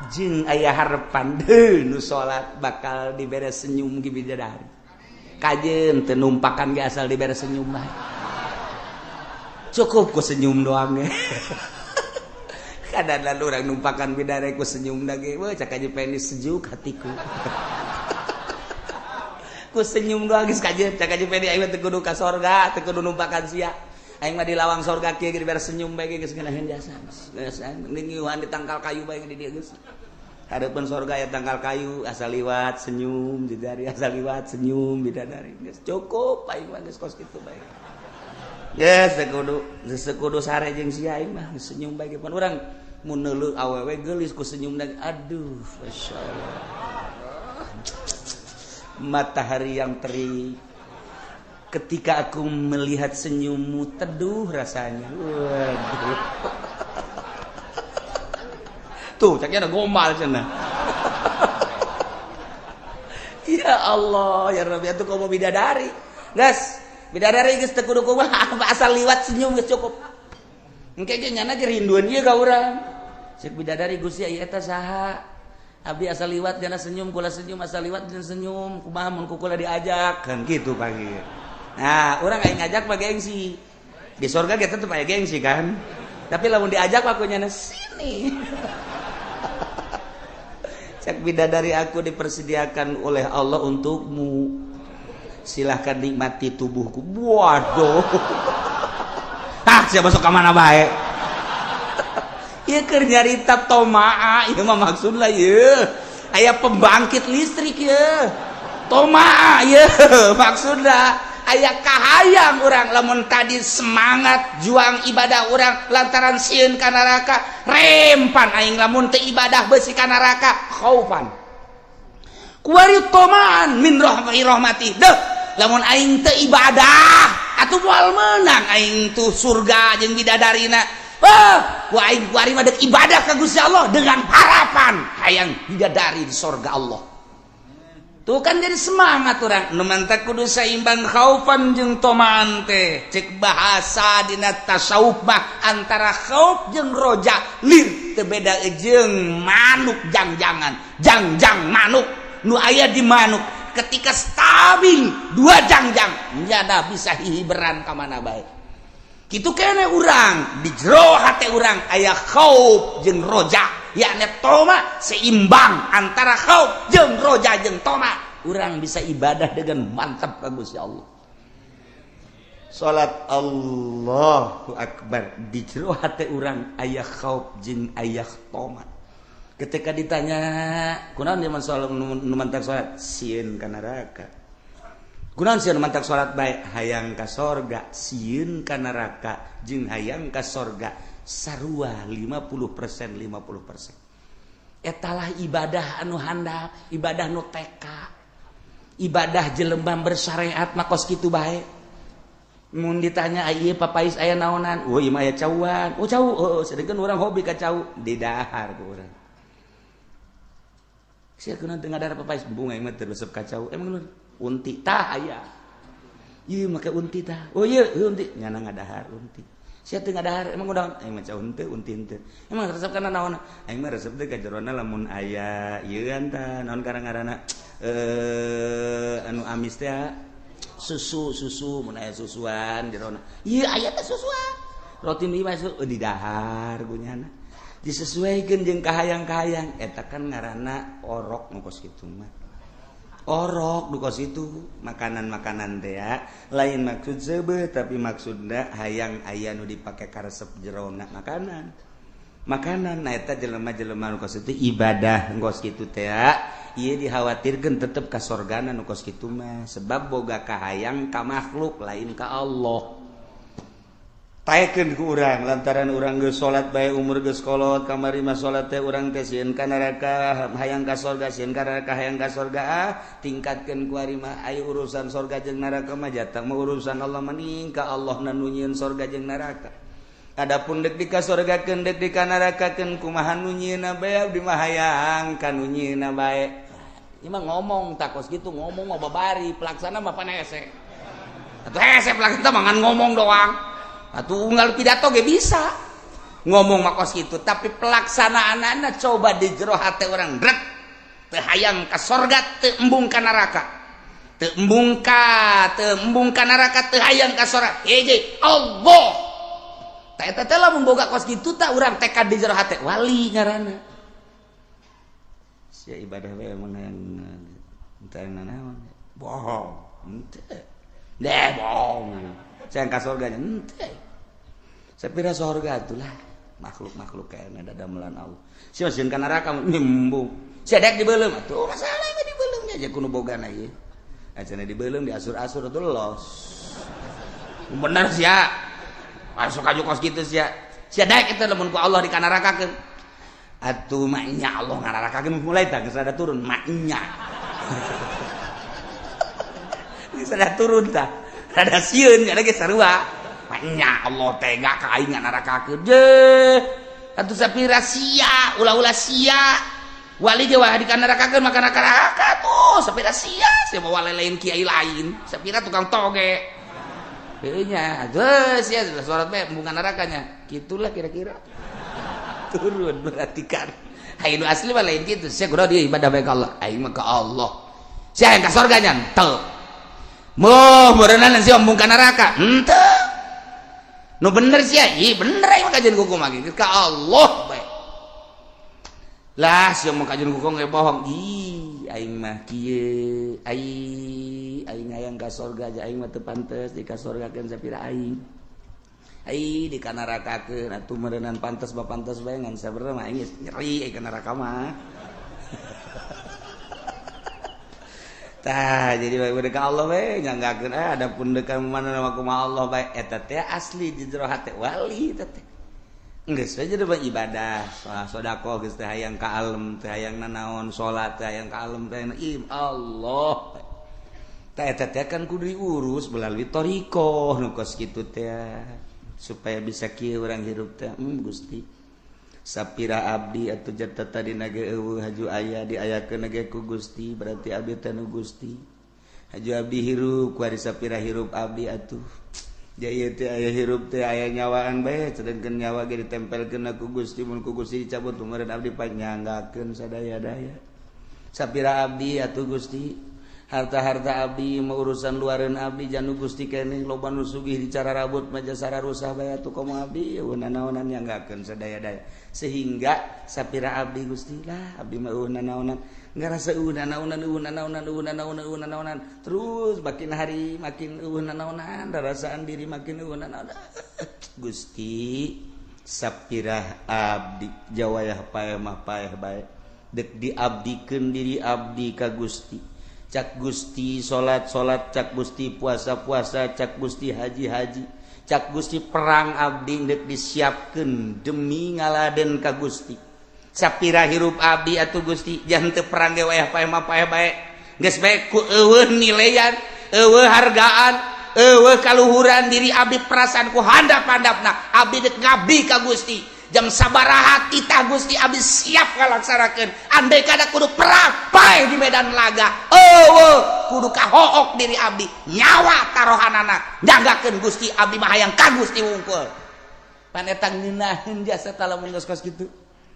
jeung aya harapan deuh, nu salat bakal dibere senyum gi bidadari. Kajeun teu numpakan ge, asal dibere senyum bae cukup, ku senyum doang ge. Kadang urang numpakan bidadari ku senyum ge, wah, cak aja penis sejuk hatiku ku senyum doang geus. Kajeun cak aja penis, aing teu kudu ka sorga, teu kudu numpakan sia, aing mah di lawang sorga kieu ge dibere senyum bae geus ngeunaheun jasa. Geus ngiuhan di tangkal kayu bae di dieu geus. Hareupeun sorga aya tangkal kayu, asal liwat senyum bidadari, asal liwat senyum bidadari, geus cukup aing mah, geus kos kitu bae. Geus teu kudu, geus teu kudu sare jeung sia, aing mah senyum bae ge. Pan urang mun neuleuh awewe geulis, ku senyum, aduh, masyaallah, matahari yang terik, ketika aku melihat senyummu teduh rasanya. Waduh, tuh caknya ada gombal cenah. Ya Allah ya Rabbi, atuh komo bidadari geus, bidadari geus teu kudu kumaha, asal liwat senyum geus cukup. Engke ge nyana ge rinduan ieu ka urang. Cek bidadari, "Gusti, aya eta saha? Abdi asal liwat jana senyum, kula senyum, asal liwat jana senyum. Kumaha mun ku kula diajak?" Kan gitu pagi. Nah, urang aing ngajak mah gengsi. Di surga ge tetep aya gengsi kan, tapi lamun diajak aku nyana sini. Cek bidadari, "Aku dipersediakan oleh Allah untukmu, silahkan nikmati tubuhku." Waduh, ah, siapa masuk ke mana baik. Ieu keur nyarita tomaa ieu mah, maksudna ieu aya pembangkit listrik ieu tomaa ieu, maksudna aya kahayang urang. Lamun tadi semangat juang ibadah urang lantaran sieun ka neraka, rempan aing lamun teu ibadah beusi ka neraka, khaufan. Kuari tomaan min rahmati rahmati deh, lamun aing teu ibadah atuh moal menang aing tuh surga jeung bidadarina. Ah, ku aing kuari mah dek ibadah ka Gusti Allah dengan harapan hayang bidadari di sorga Allah. Tuh kan jadi semangat urang. Nu mantak kudu saimbang khaufan jeung tomaan teh. Cek bahasa dina tasawuf mah antara khauf jeung roja lir teu beda jeung manuk jangjangan. Jangjang manuk nu aya di manuk ketika stabil dua jangjang nyada bisa hihiberan ka mana bae. Kitu kene urang, di jero hate urang aya khauf jeung roja, yakni toma, seimbang antara khauf jeung roja jeung toma, urang bisa ibadah dengan mantap ka Gusti Allah. Salat, Allahu akbar, di jero hate urang aya khauf jeung aya toma. Ketika ditanya, "Kunaon zaman salat nu mantak salat?" "Sieun ka neraka." "Kunaon sieun mantak salat bae?" "Hayang ka sorga." Sieun ka neraka jeung hayang ka sorga sarua 50% 50%. Etalah ibadah anu handap, ibadah nu TK, ibadah jelema bersyariat mah kos kitu bae. Mun ditanya ieu papais aya naonan, oh ieu mah aya cauan. Oh cau, oh sedengkeun urang hobi ka cau, didahar ku urang. Sia kunaon teu ngadahar papais, bunga aing mah teu resep ka cau. Emang nu unti tah aya. Ieu make unti tah. Oh ieu unti, nyana ngadahar unti. Sia teu ngadahar, emang udah aing mah cau henteu, unti henteu. Emang resep kana naon? Aing mah resep teh ka jerona lamun aya ieu tah, naon karang-ngaranna anu amis teh susu, susu mun aya susuan jerona. Ieu aya teh susuan. Roti nu ieu masuk didahar gunyana. Disesuaikeun jeung kahayang-kahayang eta kan ngaranna orok nu kos kitu mah. Orok nu kos itu makanan-makanan teh lain maksud seubeuh tapi maksudna hayang aya nu dipake karesep jerona makanan. Makanan nah eta jelema-jelema nu kos itu ibadah kos kitu teh ieu dikhawatirkeun tetep ka sorgana nu kos kitu mah sebab boga kahayang ka makhluk lain ka Allah. Taekeun ku urang lantaran urang geus salat bae umur geus kolot kamari mah salat teh urang teh sieun ka neraka hayang ka sorga sieun ka neraka hayang ka sorga ah tingkatkeun ku ari mah aya urusan sorga jeung neraka mah jatah mah urusan Allah mending ka Allah nu nyieun sorga jeung neraka. Adapun dek di ka sorgakeun dek di ka nerakakeun kumaha nu nyieunna bae abdi mah hayang ka nu nyieunna bae. Ieu mah ngomong takos kitu ngomong mah babari pelaksana mah pan hese. Atuh hese pelaksana mah ngan ngomong doang. Atuh unggal pidato ge bisa. Ngomong mah kos kitu tapi pelaksanaanana coba di jero hate urang rek teu hayang ka sorga teu embung ka neraka. Teu embung ka neraka teu hayang ka sorga. Hiji Allah. Tah eta teh lamun boga kos kitu tah urang tekad di jero hate wali ngaranna. Sia ibadah we emang hayang teu nanaon. Bohong. Henteu. Deh bohong. Saya ka sorga nya henteu. Sapira sorga atulah makhluk-makhluk kayakna dadamelan Allah. Sia sieun ka neraka nyembung. Sia dek dibeuleum atuh masalah mah dibeuleum nya aja kudu bogana ieu. Acana dibeuleum diasur-asur atuh los. Bener sia. Masuk aja kos kitu sia. Sia daek eta lamun ku Allah dikanarakakeun. Atuh maknya Allah ngararakakeun mulai tah geus rada turun maknya. Geus rada turun tah. Rada sieun nya geus sarua. Maknya Allah tega ka aing ngararakakeun. Deuh. Atuh sapira sia, ulah-ulah sia. Wali ge wah dikanarakakeun maka neraka tuh sapira sia, sia bawa lain kiai lain, sapira tukang toge. Heuh nya, atuh sia suara teh embungan nerakanya. Gitulah kira-kira. Turun berarti kan. Hayu nu asli mah lain kitu. Sia kudu dia ibadah bae ka Allah. Aing mah ka Allah. Sia yang ka sorga nya henteu. Moh meureunana sia embung ka neraka. Henteu. Nu bener sia, ih bener aing mah kajian kuku mah ka Allah bae. Lah sia mah kajian kuku ge bohong. Ih aing mah kieu, aing aing hayang ka sorga aja aing mah teu pantes di ka sorgakeun sapira aing. Ai di kanarakakeun atuh meureunnan pantes ba pantes bae ngan sabenerna mah aing geus nyeri ai ka neraka mah. Tah jadi bae ka Allah we nyanggakeun adapun deuk mana mah kumaha Allah bae eta teh asli di jero hate wali eta teh. Geus we jadi ibadah, sedekah geus teh hayang ka alem, teh hayang nanaon, salat teh hayang ka alem teh hayang Allah. Tah eta teh kan kudu diurus melalui thariqah nu kos kitu teh supaya bisa kieu urang hirup teh Gusti. Sapira abdi atuh jata tadi nage eueuh haju aya diayakeun ge ku Gusti berarti abdi teh nu Gusti. Haju abdi hirup ku ari sapira hirup abdi atuh. Jaya teh aya hirup teh aya nyawaan bae sedengkeun nyawa ge ditempelkeun ku Gusti mun ku Gusti dicabut meureun abdi panyanggakeun sadaya-daya. Sapira abdi atuh Gusti harta-harta abdi mau urusan luareun abdi janu Gusti keneh loba nu sugih dicara rabut majasara rusah bae atuh komo abdi eueuh nanaonan nyanggakeun sadaya-daya sehingga sapira abdi Gusti lah abdi mah eueuh nanaonan ngarasa eueuh nanaonan eueuh nanaonan eueuh nanaonan eueuh nanaonan terus makin hari makin eueuh nanaonan rarasaan diri makin eueuh nanaonan Gusti sapira abdi jawayah paeh mah paeh bae dek diabdikeun diri abdi ka Gusti. Cak Gusti salat-salat, cak Gusti puasa-puasa, cak Gusti haji-haji, cak Gusti perang abdi dek disiapkeun demi ngaladen ka Gusti. Sapira hirup abdi atuh Gusti jangan teu perang ge wayah paeh mah paeh bae. Geus bae ku eueuh nilean, eueuh hargaan. Eueuh kaluhuran diri abdi, perasaanku handap-handapna abdi dek ngabdi ka Gusti. Jam sabaraha titah Gusti, abdi siap ngalaksanakeun. Andai kada kudu perang, paeh di medan laga, eueuh kudu kahook diri abdi, nyawa tarohanana nyanggakeun Gusti. Abdi mah hayang ka Gusti wungkul. Pan eta ngeunaheun jasa lamun geus kos kitu.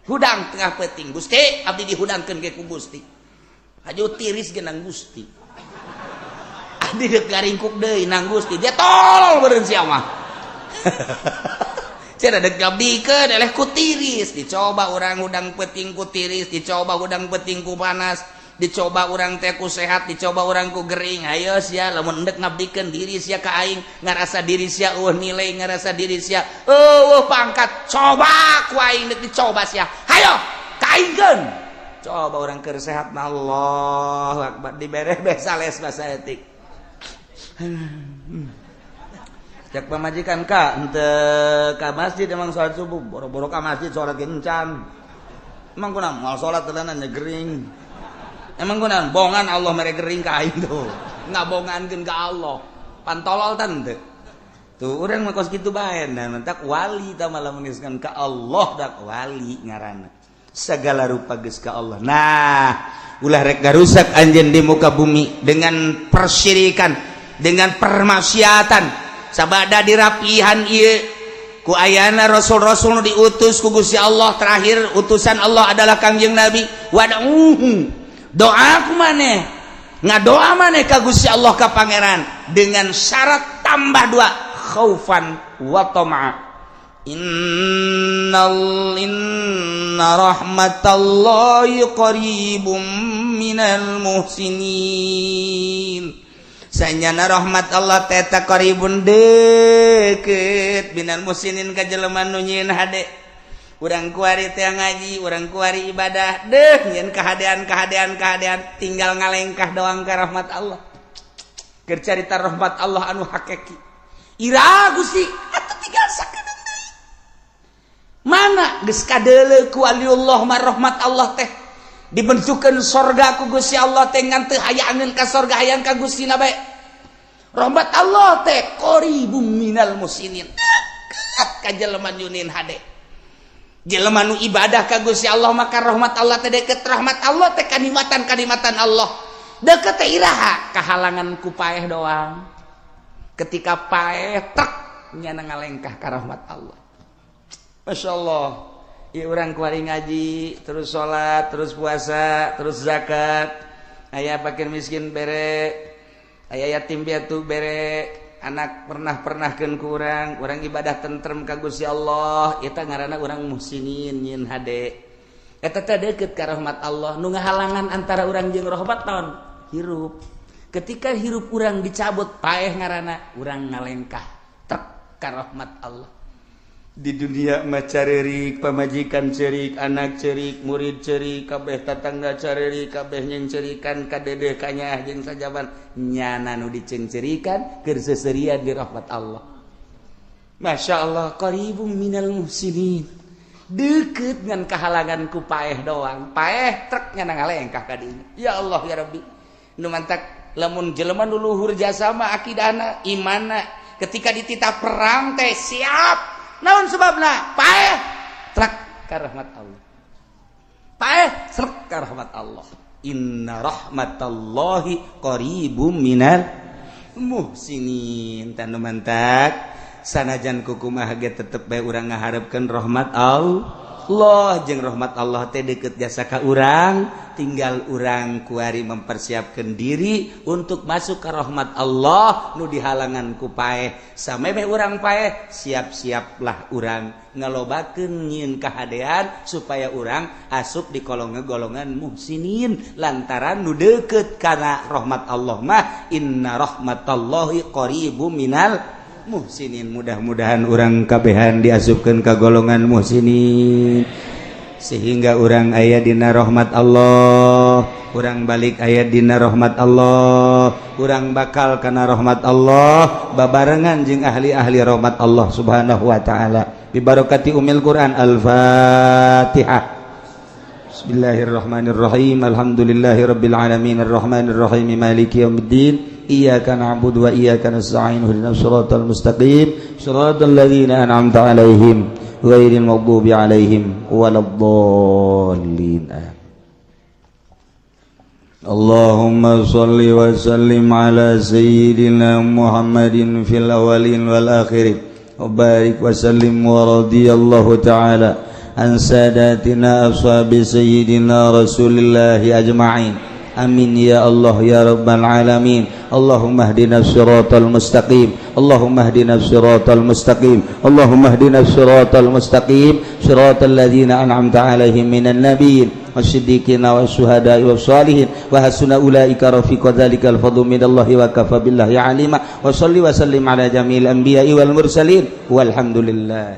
Hudang tengah peuting, Gusti, abdi dihudangkeun ge ku Gusti. Haju tiris ge nang Gusti, abdi dek garingkuk deui nang Gusti. Dia tolol beureun sia mah. Cenah dek ngabdikeun eleh ku tiris. Dicoba urang hudang peuting ku tiris, dicoba hudang peuting ku panas, dicoba urang teh ku sehat, dicoba urang ku gering. Ayo sia, lamun endek ngabdikeun diri sia ka aing, ngarasa diri sia eueuh nilai, ngarasa diri sia eueuh pangkat, coba ku aing dek dicoba sia. Hayo ka aingkeun. Coba urang keur sehat mah, Allahu akbar, dibere be sales bahasa etik. Cek pamajikan ka henteu ka masjid, emang salat subuh boro-boro ka masjid, salat ge encan. Emang kunaon moal salat teunan gering? Emang kunaon bongan Allah mere gering ka aing tuh? Ngabongankeun ka Allah pantolol tan teu tuh. Urang mah kos kitu bae. Nah, mentak wali ta malah meniskan ka Allah, dak wali ngaranna segala rupa geus ka Allah. Nah, ulah rek garusak anjeun di muka bumi dengan persyirikan, dengan permaksiatan. Sabada dirapihan ieu ku ayana rasul-rasul nu diutus ku Gusti Allah, terakhir utusan Allah adalah Kangjeng Nabi. Wad'uhu, doa ku maneh, ngadoa maneh ka Gusti Allah, ka Pangeran, dengan syarat tambah dua, khaufan wa tama'a. Innal inna rahmatallahi qaribum minal muhsinin. Sanyana rahmat Allah teh qaribun, deket, minal muhsinin, ka jelema nu nyieun hade. Urang kuari teh ngaji, urang kuari ibadah deh, nyieun kahadean, kahadean, kahadean, tinggal ngalengkah doang ka rahmat Allah. Keur carita rahmat Allah anu hakiki ira Gusti atuh tinggal sakedeung deui. Mana geus kadeuleu ku waliullah mah, rahmat Allah teh dibentukkeun sorga ku Gusti Allah teh, ngan teu hayangeun ka sorga, hayang ka Gusti na bae. Rahmat Allah teh qaribum minal muhsinin, deket ka jelema nyieun hade, jelema nu ibadah ka Gusti Allah. Maka rahmat Allah teh deket. Rahmat Allah teh kanikmatan, kanikmatan Allah deket teh iraha? Kahalangan ku paeh doang. Ketika paeh tek, nyana ngalengkah ka rahmat Allah. Masya Allah ya, urang kuari ngaji terus, salat terus, puasa terus, zakat, aya fakir miskin bere, aya yatim piatu bere, anak pernah pernahkeun ku urang, urang ibadah tentrem ka Gusti Allah, eta ngaranna urang muhsinin, nyieun hade. Eta teh deket ka rahmat Allah. Nu ngahalangan antara urang jeung rahmat naon? Hirup. Ketika hirup urang dicabut, paeh ngaranna, urang ngalengkah tek ka rahmat Allah. Di dunia mah carerik, pamajikan cerik, anak cerik, murid cerik, kabeh tatangga carerik, kabeh nyengcerikan ka dedeh, kanyaah jeung sajaban. Nyana nu dicengcerikan keur seserian di rahmat Allah. Masya Allah, qaribum minal muhsinin, deket dengan kahalangan ku paeh doang. Paeh truk, nyana ngalengkah ka dinya. Ya Allah ya Rabbi. Nu mantak lamun jelema nu luhur jasa mah akidahna, imanna, ketika dititah perang teh siap. Naon sebabna? Paeh truk ka rahmat Allah, paeh truk ka rahmat Allah. Inna rahmatallahi qaribum minal muhsinin. Tanu mantak sanajan kukumaha ge tetep bae urang ngaharepkeun rahmat Allah, jeung rahmat Allah teh deket jasa ka urang. Tinggal urang kuari mempersiapkan diri untuk masuk ke rahmat Allah. Nu dihalangan ku paeh. Samemeh urang paeh, siap-siaplah urang ngalobakeun nyieun kahadean supaya urang asup di kolongan golongan muhsinin, lantaran nu deket kana rahmat Allah mah inna rahmatallahi qaribum minal muhsinin. Mudah-mudahan urang kabehan diasupkeun ka golongan muhsinin, sehingga urang aya dina rahmat Allah, urang balik aya dina rahmat Allah, urang bakal kana rahmat Allah babarengan jeung ahli-ahli rahmat Allah Subhanahu wa taala. Bibarakati umil Quran. Al-Fatihah. Bismillahirrahmanirrahim. Alhamdulillahirabbil alamin, arrahmanirrahim, maliki yaumiddin. Iyyaka na'budu wa iyyaka nasta'in. Ihdinas siratal mustaqim, siratal ladzina an'amta 'alaihim, ghairil maghdubi 'alaihim waladdallin. اللهم صل وسلم على سيدنا محمد في الأولين والآخرين وبارك وسلم، ورضي الله تعالى عن ساداتنا أصحاب سيدنا رسول الله أجمعين. آمين يا الله يا رب العالمين. اللهم اهدنا الصراط المستقيم، اللهم اهدنا الصراط المستقيم، اللهم اهدنا الصراط المستقيم، صراط الذين أنعمت عليهم من النبيين والصديقين والشهداء والصالحين، وحسن أولئك رفيقا. ذلك الفضل من الله وكفى بالله عليما. وصل وسلم على جميع الأنبياء والمرسلين، والحمد لله.